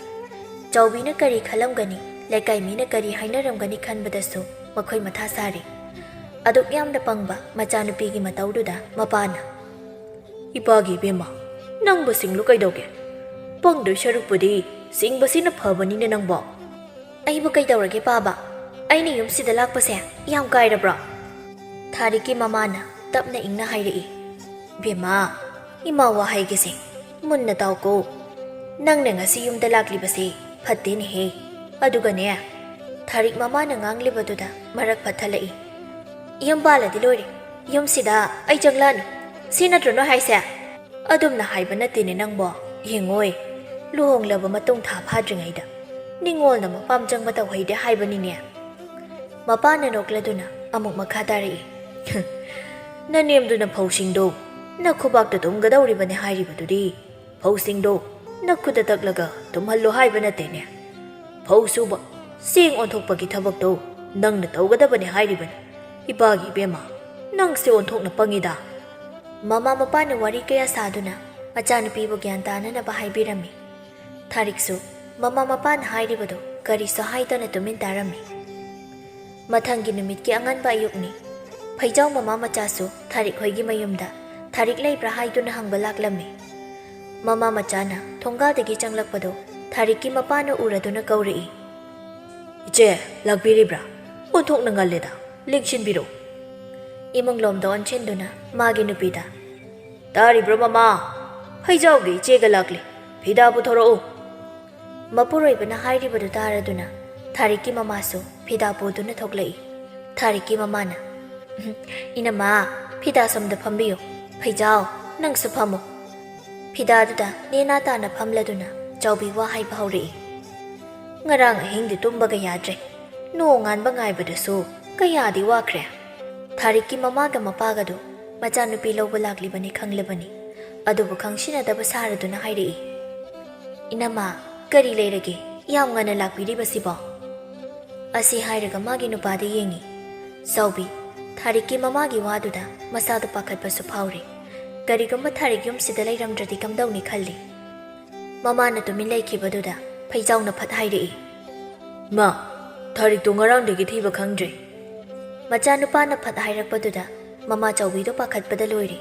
ꯆꯥꯎꯕꯤꯅ ꯀꯔꯤ ꯈꯜꯂꯝꯒꯅꯤ, ꯂꯩꯀꯥꯏ ꯃꯤꯅ ꯀꯔꯤ ꯍꯥꯏꯅꯔꯝꯒꯅꯤ ꯈꯟꯕꯗꯁꯨ ꯃꯈꯣꯏ ꯃꯊꯥ ꯁꯥꯔꯤ꯫ ꯑꯗꯨꯛ ꯌꯥꯝꯅ ꯄꯪꯕ ꯃꯆꯥꯅꯨꯄꯤꯒꯤ ꯃꯇꯧꯗꯨꯗ ꯃꯄꯥꯅ, "ꯏꯄꯥꯒꯤ ꯏꯕꯦꯝꯃ, ꯅꯪꯕꯨ ꯁꯤꯡꯂꯨ ꯀꯩꯗꯧꯒꯦ? ꯄꯪꯗꯣꯏ ꯁꯔꯨꯛꯄꯨꯗꯤ ꯁꯤꯡꯕꯁꯤꯅ ꯐꯕꯅꯤꯅꯦ ꯅꯪꯕꯣ꯫ ꯑꯩꯕꯨ ꯀꯩꯗꯧꯔꯒꯦ ꯄꯥꯕ? ꯑꯩꯅ ꯌꯨꯝꯁꯤꯗ ꯂꯥꯛꯄꯁꯦ ꯌꯥꯝ ꯀꯥꯏꯔꯕ꯭ꯔꯣ? ꯊꯥꯔꯤꯛꯀꯤ ꯃꯃꯥꯅ ꯇꯞꯅ ꯏꯪꯅ ꯍꯥꯏꯔꯛꯏ꯫ "ꯕꯦꯝꯃ, ꯏꯃꯥ ꯋꯥ ꯍꯥꯏꯒꯦꯁꯦ, ꯃꯨꯟꯅ ꯇꯥꯎꯀꯣ꯫ ꯅꯪꯅ ꯉꯁꯤ ꯌꯨꯝꯗ ꯂꯥꯛꯂꯤꯕꯁꯦ ꯐꯠꯇꯦꯅꯦꯍꯦ꯫ ꯑꯗꯨꯒꯅꯦ," ꯊꯥꯔꯤꯛ ꯃꯃꯥꯅ ꯉꯥꯡꯂꯤꯕꯗꯨꯗ ꯃꯔꯛ ꯄꯠꯊꯠꯂꯛꯏ꯫ "ꯌꯨꯝ ꯄꯥꯜꯂꯗꯤ ꯂꯣꯏꯔꯦ, ꯌꯨꯝꯁꯤꯗ ꯑꯩ ꯆꯪꯂꯛꯑꯅꯨ, ꯁꯤ ꯅꯠꯇ꯭ꯔꯣ ꯅꯣꯏ ꯍꯥꯏꯁꯦ? ꯑꯗꯨꯝꯅ ꯍꯥꯏꯕ ꯅꯠꯇꯦꯅꯦ ꯅꯪꯕꯣ꯫ ꯌꯦꯡꯉꯣꯏ, ꯂꯨꯍꯣꯡꯂꯕ ꯃꯇꯨꯡ ꯊꯥ ꯐꯥꯗ꯭ꯔꯤꯉꯩꯗ ꯅꯤꯡꯉꯣꯜꯅ ꯃꯄꯥꯝ ꯆꯪꯕ ꯇꯧꯍꯩꯗꯦ ꯍꯥꯏꯕꯅꯤꯅꯦ꯫" ꯃꯄꯥꯅ ꯅꯣꯛꯂꯗꯨꯅ ꯑꯃꯨꯛ ꯃꯈꯥ ꯇꯥꯔꯛꯏ꯫ "ꯅꯅꯦꯝꯗꯨꯅ ꯐꯧꯁꯤꯡꯗꯣ ꯅꯈꯨꯕꯥꯛꯇ ꯇꯨꯝꯒꯗꯧꯔꯤꯕꯅꯦ ꯍꯥꯏꯔꯤꯕꯗꯨꯗꯤ, ꯐꯧꯁꯤꯡꯗꯣ ꯅꯈꯨꯠꯇ ꯇꯛꯂꯒ ꯇꯨꯝꯍꯜꯂꯣ ꯍꯥꯏꯕ ꯅꯠꯇꯦꯅꯦ꯫ ꯐꯧ ꯁꯨꯕ, ꯆꯦꯡ ꯑꯣꯟꯊꯣꯛꯄꯒꯤ ꯊꯕꯛꯇꯣ ꯅꯪꯅ ꯇꯧꯒꯗꯕꯅꯦ ꯍꯥꯏꯔꯤꯕꯅꯤ꯫ ꯏꯄꯥꯒꯤ ꯏꯕꯦꯝꯃ, ꯅꯪꯁꯦ ꯑꯣꯟꯊꯣꯛꯅ ꯄꯪꯉꯤꯗ꯫" ꯃꯃꯥ ꯃꯄꯥꯅ ꯋꯥꯔꯤ ꯀꯌꯥ ꯁꯥꯗꯨꯅ ꯃꯆꯥꯅꯨꯄꯤꯕꯨ ꯒ꯭ꯌꯥꯟ ꯇꯥꯅꯅꯕ ꯍꯥꯏꯕꯤꯔꯝꯃꯤ꯫ ꯊꯥꯔꯤꯛꯁꯨ ꯃꯃꯥ ꯃꯄꯥꯅ ꯍꯥꯏꯔꯤꯕꯗꯨ ꯀꯔꯤꯁꯨ ꯍꯥꯏꯗꯅ ꯇꯨꯃꯤꯟ ꯇꯥꯔꯝꯃꯤ꯫ ꯃꯊꯪꯒꯤ ꯅꯨꯃꯤꯠꯀꯤ ꯑꯉꯟꯕ ꯑꯌꯨꯛꯅꯤ꯫ ꯐꯩꯖꯥꯎ ꯃꯃꯥ ꯃꯆꯥꯁꯨ ꯊꯥꯔꯤꯛ ꯍꯣꯏꯒꯤ ꯃꯌꯨꯝꯗ ꯊꯥꯔꯤꯛ ꯂꯩꯕ꯭ꯔꯥ ꯍꯥꯏꯗꯨꯅ ꯍꯪꯕ ꯂꯥꯛꯂꯝꯃꯤ꯫ ꯃꯃꯥ ꯃꯆꯥꯅ ꯊꯣꯡꯒꯥꯜꯗꯒꯤ ꯆꯪꯂꯛꯄꯗꯨ ꯊꯥꯔꯤꯛꯀꯤ ꯃꯄꯥꯅ ꯎꯔꯗꯨꯅ ꯀꯧꯔꯛꯏ꯫ "ꯏꯆꯦ, ꯂꯥꯛꯄꯤꯔꯤꯕ꯭ꯔꯥ? ꯑꯣꯟꯊꯣꯛꯅ ꯉꯜꯂꯦꯗ, ꯂꯦꯡꯁꯤꯟꯕꯤꯔꯣ꯫" ꯏꯃꯨꯡꯂꯣꯝꯗ ꯑꯣꯟꯁꯤꯟꯗꯨꯅ ꯃꯥꯒꯤ ꯅꯨꯄꯤꯗ, "ꯇꯥꯔꯤꯕ꯭ꯔꯣ ꯃꯃꯥ? ꯐꯩꯖꯥꯎꯒꯤ ꯏꯆꯦꯒ ꯂꯥꯛꯂꯤ꯫ ꯐꯤꯗꯥ ꯄꯨꯊꯣꯔꯛꯎ꯫" ꯃꯄꯨꯔꯣꯏꯕꯅ ꯍꯥꯏꯔꯤꯕꯗꯨ ꯇꯥꯔꯗꯨꯅ ꯊꯥꯔꯤꯛꯀꯤ ꯃꯃꯥꯁꯨ ꯐꯤꯗꯥ ꯄꯨꯗꯨꯅ ꯊꯣꯛꯂꯛꯏ꯫ ꯊꯥꯔꯤꯛꯀꯤ ꯃꯃꯥꯅ, "ꯎꯝ, ꯏꯅꯝꯃ, ꯐꯤꯗꯥ ꯁꯣꯝꯗ ꯐꯝꯕꯤꯌꯨ꯫ ꯐꯩꯖꯥꯎ, ꯅꯪꯁꯨ ꯐꯝꯃꯨ꯫" ꯐꯤꯗꯥꯗꯨꯗ ꯅꯦꯅꯥ ꯇꯥꯅ ꯐꯝꯂꯗꯨꯅ ꯆꯥꯎꯕꯤ ꯋꯥ ꯍꯥꯏꯕ ꯍꯧꯔꯛꯏ꯫ "ꯉꯔꯥꯡ ꯑꯍꯤꯡꯗꯤ ꯇꯨꯝꯕꯒ ꯌꯥꯗ꯭ꯔꯦ꯫ ꯅꯣꯡ ꯉꯥꯟꯕ ꯉꯥꯏꯕꯗꯁꯨ ꯀꯌꯥꯗꯤ ꯋꯥꯈ꯭ꯔꯦ꯫" ꯊꯥꯔꯤꯛꯀꯤ ꯃꯃꯥꯒ ꯃꯄꯥꯒꯗꯨ ꯃꯆꯥꯅꯨꯄꯤ ꯂꯧꯕ ꯂꯥꯛꯂꯤꯕꯅꯤ ꯈꯪꯂꯕꯅꯤ, ꯑꯗꯨꯕꯨ ꯈꯪꯁꯤꯟꯅꯗꯕ ꯁꯥꯔꯗꯨꯅ ꯍꯥꯏꯔꯛꯏ꯫ "ꯏꯅꯝꯃ, ꯀꯔꯤ ꯂꯩꯔꯒꯦ? ꯌꯥꯝ ꯉꯟꯅ ꯂꯥꯛꯄꯤꯔꯤꯕꯁꯤꯕꯣ?" ꯑꯁꯤ ꯍꯥꯏꯔꯒ ꯃꯥꯒꯤ ꯅꯨꯄꯥꯗ ꯌꯦꯡꯉꯤ꯫ ꯆꯥꯎꯕꯤ, ꯊꯥꯔꯤꯛꯀꯤ ꯃꯃꯥꯒꯤ ꯋꯥꯗꯨꯗ ꯃꯁꯥꯗ ꯄꯥꯈꯠꯄꯁꯨ ꯐꯥꯎꯔꯤ꯫ ꯀꯔꯤꯒꯨꯝꯕ ꯊꯥꯔꯤꯛ ꯌꯨꯝꯁꯤꯗ ꯂꯩꯔꯝꯗ꯭ꯔꯗꯤ ꯀꯝꯗꯧꯅꯤ ꯈꯜꯂꯤ꯫ ꯃꯃꯥꯅ ꯇꯨꯃꯤꯟ ꯂꯩꯈꯤꯕꯗꯨꯗ ꯐꯩꯖꯥꯎꯅ ꯐꯠ ꯍꯥꯏꯔꯛꯏ꯫ "ꯃꯥ, ꯊꯥꯔꯤꯛꯇꯣ ꯉꯔꯥꯡꯗꯒꯤ ꯊꯤꯕ ꯈꯪꯗ꯭ꯔꯦ꯫" ꯃꯆꯥꯅꯨꯄꯥꯅ ꯐꯠ ꯍꯥꯏꯔꯛꯄꯗꯨꯗ ꯃꯃꯥ ꯆꯥꯎꯕꯤꯗꯣ ꯄꯥꯈꯠꯄꯗ ꯂꯣꯏꯔꯦ꯫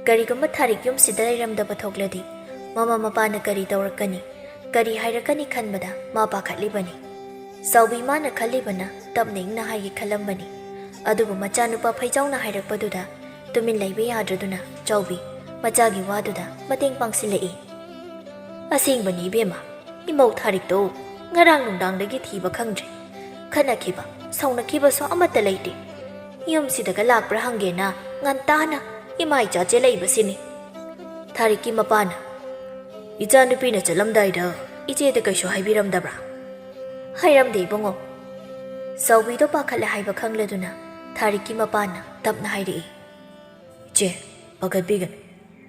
ꯀꯔꯤꯒꯨꯝꯕ ꯊꯥꯔꯤꯛ ꯌꯨꯝꯁꯤꯗ ꯂꯩꯔꯝꯗꯕ ꯊꯣꯛꯂꯗꯤ ꯃꯃꯥ ꯃꯄꯥꯅ ꯀꯔꯤ ꯇꯧꯔꯛꯀꯅꯤ, ꯀꯔꯤ ꯍꯥꯏꯔꯛꯀꯅꯤ ꯈꯟꯕꯗ ꯃꯥ ꯄꯥꯈꯠꯂꯤꯕꯅꯤ꯫ ꯆꯥꯎꯕꯤ ꯃꯥꯅ ꯈꯜꯂꯤꯕꯅ ꯇꯞꯅ ꯏꯪꯅ ꯍꯥꯏꯒꯦ ꯈꯜꯂꯝꯕꯅꯤ꯫ ꯑꯗꯨꯕꯨ ꯃꯆꯥꯅꯨꯄꯥ ꯐꯩꯖꯥꯎꯅ ꯍꯥꯏꯔꯛꯄꯗꯨꯗ ꯇꯨꯃꯤꯟ ꯂꯩꯕ ꯌꯥꯗ꯭ꯔꯗꯨꯅ ꯆꯥꯎꯕꯤ ꯃꯆꯥꯒꯤ ꯋꯥꯗꯨꯗ ꯃꯇꯦꯡ ꯄꯥꯡꯁꯤꯜꯂꯛꯏ꯫ "ꯑꯁꯦꯡꯕꯅꯤ ꯏꯕꯦꯝꯃ, ꯏꯃꯧ ꯊꯥꯔꯤꯛꯇꯣ ꯉꯔꯥꯡ ꯅꯨꯡꯗꯥꯡꯗꯒꯤ ꯊꯤꯕ ꯈꯪꯗ꯭ꯔꯦ꯫ ꯈꯠꯅꯈꯤꯕ, ꯁꯥꯎꯅꯈꯤꯕꯁꯨ ꯑꯃꯠꯇ ꯂꯩꯇꯦ꯫ ꯌꯨꯝꯁꯤꯗꯒ ꯂꯥꯛꯄ꯭ꯔꯥ ꯍꯪꯒꯦꯅ ꯉꯟꯇꯥꯅ ꯏꯃꯥ ꯏꯆꯥ ꯆꯦꯜꯂꯛꯏꯕꯁꯤꯅꯤ꯫" ꯊꯥꯔꯤꯛꯀꯤ ꯃꯄꯥꯅ, "ꯏꯆꯥꯅꯨꯄꯤꯅ ꯆꯠꯂꯝꯗꯥꯏꯗ ꯏꯆꯦꯗ ꯀꯩꯁꯨ ꯍꯥꯏꯕꯤꯔꯝꯗꯕ꯭ꯔꯥ?" "ꯍꯥꯏꯔꯝꯗꯦ ꯏꯕꯨꯡꯉꯣ꯫" ꯆꯥꯎꯕꯤꯗꯣ ꯄꯥꯈꯠꯂꯦ ꯍꯥꯏꯕ ꯈꯪꯂꯗꯨꯅ ꯊꯥꯔꯤꯛꯀꯤ ꯃꯄꯥꯅ ꯇꯞꯅ ꯍꯥꯏꯔꯛꯏ, "ꯏꯆꯦ, ꯄꯥꯈꯠꯄꯤꯒꯅꯨ,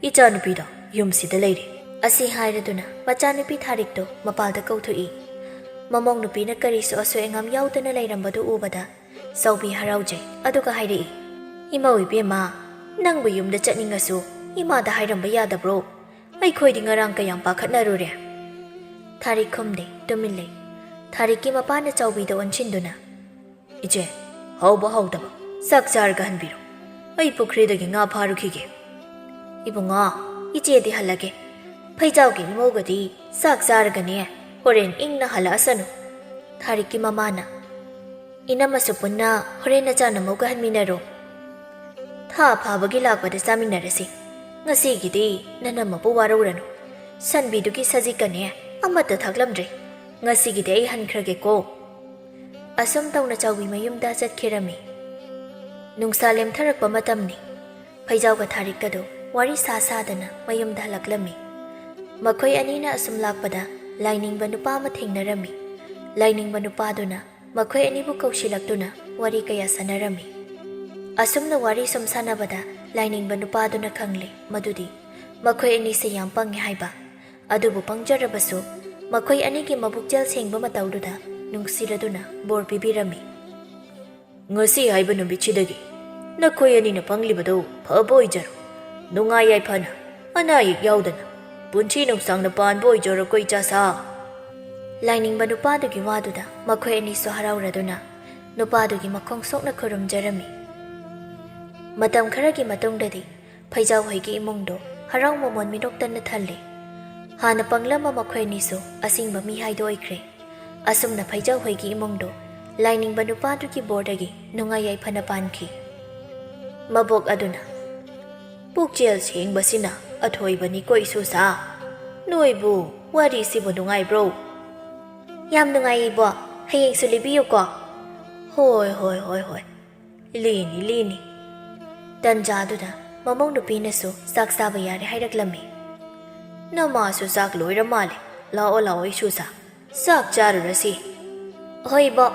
ꯏꯆꯥꯅꯨꯄꯤꯗꯣ ꯌꯨꯝꯁꯤꯗ ꯂꯩꯔꯦ꯫" ꯑꯁꯤ ꯍꯥꯏꯔꯗꯨꯅ ꯃꯆꯥꯅꯨꯄꯤ ꯊꯥꯔꯤꯛꯇꯣ ꯃꯄꯥꯜꯗ ꯀꯧꯊꯣꯛꯏ꯫ ꯃꯃꯧ ꯅꯨꯄꯤꯅ ꯀꯔꯤꯁꯨ ꯑꯁꯣꯏ ꯑꯉꯥꯝ ꯌꯥꯎꯗꯅ ꯂꯩꯔꯝꯕꯗꯨ ꯎꯕꯗ ꯆꯥꯎꯕꯤ ꯍꯔꯥꯎꯖꯩ, ꯑꯗꯨꯒ ꯍꯥꯏꯔꯛꯏ, "ꯏꯃꯧ ꯏꯕꯦꯝꯃ, ꯅꯪꯕꯨ ꯌꯨꯝꯗ ꯆꯠꯅꯤꯡꯉꯁꯨ ꯏꯃꯥꯗ ꯍꯥꯏꯔꯝꯕ ꯌꯥꯗꯕ꯭ꯔꯣ? ꯑꯩꯈꯣꯏꯗꯤ ꯉꯔꯥꯡ ꯀꯌꯥꯝ ꯄꯥꯈꯠꯅꯔꯨꯔꯦ꯫" ꯊꯥꯔꯤꯛ ꯈꯨꯝꯗꯦ, ꯇꯨꯃꯤꯟ ꯂꯩ꯫ ꯊꯥꯔꯤꯛꯀꯤ ꯃꯄꯥꯅ ꯆꯥꯎꯕꯤꯗ ꯑꯣꯟꯁꯤꯟꯗꯨꯅ, "ꯏꯆꯦ, ꯍꯧꯕ ꯍꯧꯗꯕ ꯆꯥꯛ ꯆꯥꯔꯒ ꯍꯟꯕꯤꯔꯣ꯫ ꯑꯩ ꯄꯨꯈ꯭ꯔꯤꯗꯒꯤ ꯉꯥ ꯐꯥꯔꯨꯈꯤꯒꯦ꯫" "ꯏꯕꯨꯡꯉꯣ, ꯏꯆꯦꯗꯤ ꯍꯜꯂꯒꯦ꯫ ꯐꯩꯖꯥꯎꯒꯤ ꯏꯃꯧꯒꯗꯤ ꯆꯥꯛ ꯆꯥꯔꯒꯅꯦ ꯍꯣꯔꯦꯟ ꯏꯪꯅ ꯍꯜꯂꯛꯑꯁꯅꯨ꯫" ꯊꯥꯔꯤꯛꯀꯤ ꯃꯃꯥꯅ, "ꯏꯅꯝꯃꯁꯨ ꯄꯨꯟꯅ ꯍꯣꯔꯦꯟ ꯅꯆꯥꯅꯃꯧꯒ ꯍꯟꯃꯤꯟꯅꯔꯣ꯫ ꯊꯥ ꯐꯥꯕꯒꯤ ꯂꯥꯛꯄꯗ ꯆꯥꯃꯤꯟꯅꯔꯁꯤ꯫ ꯉꯁꯤꯒꯤꯗꯤ ꯅꯅꯝꯃꯕꯨ ꯋꯥꯔꯧꯔꯅꯨ꯫ ꯁꯟꯕꯤꯗꯨꯒꯤ ꯁꯖꯤꯛꯀꯅꯦ ꯑꯃꯠꯇ ꯊꯥꯛꯂꯝꯗ꯭ꯔꯦ꯫ ꯉꯁꯤꯒꯤꯗꯤ ꯑꯩ ꯍꯟꯈ꯭ꯔꯒꯦꯀꯣ꯫" ꯑꯁꯨꯝ ꯇꯧꯅ ꯆꯥꯎꯕꯤ ꯃꯌꯨꯝꯗ ꯆꯠꯈꯤꯔꯝꯃꯤ꯫ ꯅꯨꯡꯁꯥ ꯂꯦꯝꯊꯔꯛꯄ ꯃꯇꯝꯅꯤ꯫ ꯐꯩꯖꯥꯎꯒ ꯊꯥꯔꯤꯛꯀꯗꯣ ꯋꯥꯔꯤ ꯁꯥ ꯁꯥꯗꯅ ꯃꯌꯨꯝꯗ ꯍꯜꯂꯛꯂꯝꯃꯤ꯫ ꯃꯈꯣꯏ ꯑꯅꯤꯅ ꯑꯁꯨꯝ ꯂꯥꯛꯄꯗ ꯂꯥꯏꯅꯤꯡꯕ ꯅꯨꯄꯥ ꯑꯃ ꯊꯦꯡꯅꯔꯝꯃꯤ꯫ ꯂꯥꯏꯅꯤꯡꯕ ꯅꯨꯄꯥꯗꯨꯅ ꯃꯈꯣꯏ ꯑꯅꯤꯕꯨ ꯀꯧꯁꯤꯜꯂꯛꯇꯨꯅ ꯋꯥꯔꯤ ꯀꯌꯥ ꯁꯥꯟꯅꯔꯝꯃꯤ꯫ ꯑꯁꯨꯝꯅ ꯋꯥꯔꯤ ꯁꯨꯝ ꯁꯥꯟꯅꯕꯗ ꯂꯥꯏꯅꯤꯡꯕ ꯅꯨꯄꯥꯗꯨꯅ ꯈꯪꯂꯦ ꯃꯗꯨꯗꯤ ꯃꯈꯣꯏ ꯑꯅꯤꯁꯦ ꯌꯥꯝ ꯄꯪꯉꯦ ꯍꯥꯏꯕ꯫ ꯑꯗꯨꯕꯨ ꯄꯪꯖꯔꯕꯁꯨ ꯃꯈꯣꯏ ꯑꯅꯤꯒꯤ ꯃꯕꯨꯛꯆꯦꯜ ꯁꯦꯡꯕ ꯃꯇꯧꯗꯨꯗ ꯅꯨꯡꯁꯤꯔꯗꯨꯅ ꯕꯣꯔ ꯄꯤꯕꯤꯔꯝꯃꯤ꯫ "ꯉꯁꯤ ꯍꯥꯏꯕ ꯅꯨꯃꯤꯠꯁꯤꯗꯒꯤ ꯅꯈꯣꯏ ꯑꯅꯤꯅ ꯄꯪꯂꯤꯕꯗꯨ ꯐꯕ ꯑꯣꯏꯖꯔꯣ꯫ ꯅꯨꯡꯉꯥꯏ ꯌꯥꯏꯐꯅ, ꯑꯅꯥ ꯑꯌꯦꯛ ꯌꯥꯎꯗꯅ, ꯄꯨꯟꯁꯤ ꯅꯨꯡꯁꯥꯡꯅ ꯄꯥꯟꯕ ꯑꯣꯏꯖꯔꯣꯀꯣ, ꯏꯆꯥꯁꯥ꯫" ꯂꯥꯏꯅꯤꯡꯕ ꯅꯨꯄꯥꯗꯨꯒꯤ ꯋꯥꯗꯨꯗ ꯃꯈꯣꯏ ꯑꯅꯤꯁꯨ ꯍꯔꯥꯎꯔꯗꯨꯅ ꯅꯨꯄꯥꯗꯨꯒꯤ ꯃꯈꯣꯡ ꯁꯣꯛꯅ ꯈꯨꯔꯨꯝꯖꯔꯝꯃꯤ꯫ ꯃꯇꯝ ꯈꯔꯒꯤ ꯃꯇꯨꯡꯗꯗꯤ ꯐꯩꯖꯥꯎ ꯍꯣꯏꯒꯤ ꯏꯃꯨꯡꯗꯣ ꯍꯔꯥꯎ ꯃꯃꯣꯟ ꯃꯤꯅꯣꯛꯇꯅ ꯊꯜꯂꯤ꯫ ꯍꯥꯟꯅ ꯄꯪꯂꯝꯕ ꯃꯈꯣꯏ ꯑꯅꯤꯁꯨ ꯑꯁꯤꯡꯕ ꯃꯤ ꯍꯥꯏꯗꯣ ꯑꯣꯏꯈ꯭ꯔꯦ꯫ ꯑꯁꯨꯝꯅ ꯐꯩꯖꯧ ꯍꯣꯏꯒꯤ ꯏꯃꯨꯡꯗꯣ ꯂꯥꯏꯅꯤꯡꯕ ꯅꯨꯄꯥꯗꯨꯒꯤ ꯕꯣꯔꯗꯒꯤ ꯅꯨꯡꯉꯥꯏ ꯌꯥꯏꯐꯅ ꯄꯥꯟꯈꯤ꯫ ꯃꯕꯣꯛ ꯑꯗꯨꯅ, "ꯄꯨꯛꯆꯦꯜ ꯁꯦꯡꯕꯁꯤꯅ ꯑꯊꯣꯏꯕꯅꯤꯀꯣ ꯏꯁꯨꯁꯥ꯫ ꯅꯣꯏꯕꯨ ꯋꯥꯔꯤꯁꯤꯕꯨ ꯅꯨꯡꯉꯥꯏꯕ꯭ꯔꯣ?" "ꯌꯥꯝ ꯅꯨꯡꯉꯥꯏ ꯏꯕꯣꯛ, ꯍꯌꯦꯡꯁꯨ ꯂꯤꯕꯤꯌꯨꯀꯣ꯫" "ꯍꯣꯏ ꯍꯣꯏ ꯍꯣꯏ ꯍꯣꯏ, ꯂꯤꯅꯤ ꯂꯤꯅꯤ꯫" ꯇꯟꯖꯥꯗꯨꯗ ꯃꯃꯧ ꯅꯨꯄꯤꯅꯁꯨ ꯆꯥꯛ ꯆꯥꯕ ꯌꯥꯔꯦ ꯍꯥꯏꯔꯛꯂꯝꯃꯤ꯫ "ꯅꯃꯥꯁꯨ ꯆꯥꯛ ꯂꯣꯏꯔ ꯃꯥꯜꯂꯦ꯫ ꯂꯥꯛꯑꯣ ꯂꯥꯛꯑꯣ ꯏꯁꯨꯁꯥ, ꯆꯥꯛ ꯆꯥꯔꯨꯔꯁꯤ꯫" "ꯍꯣꯏ ꯏꯕꯣꯛ,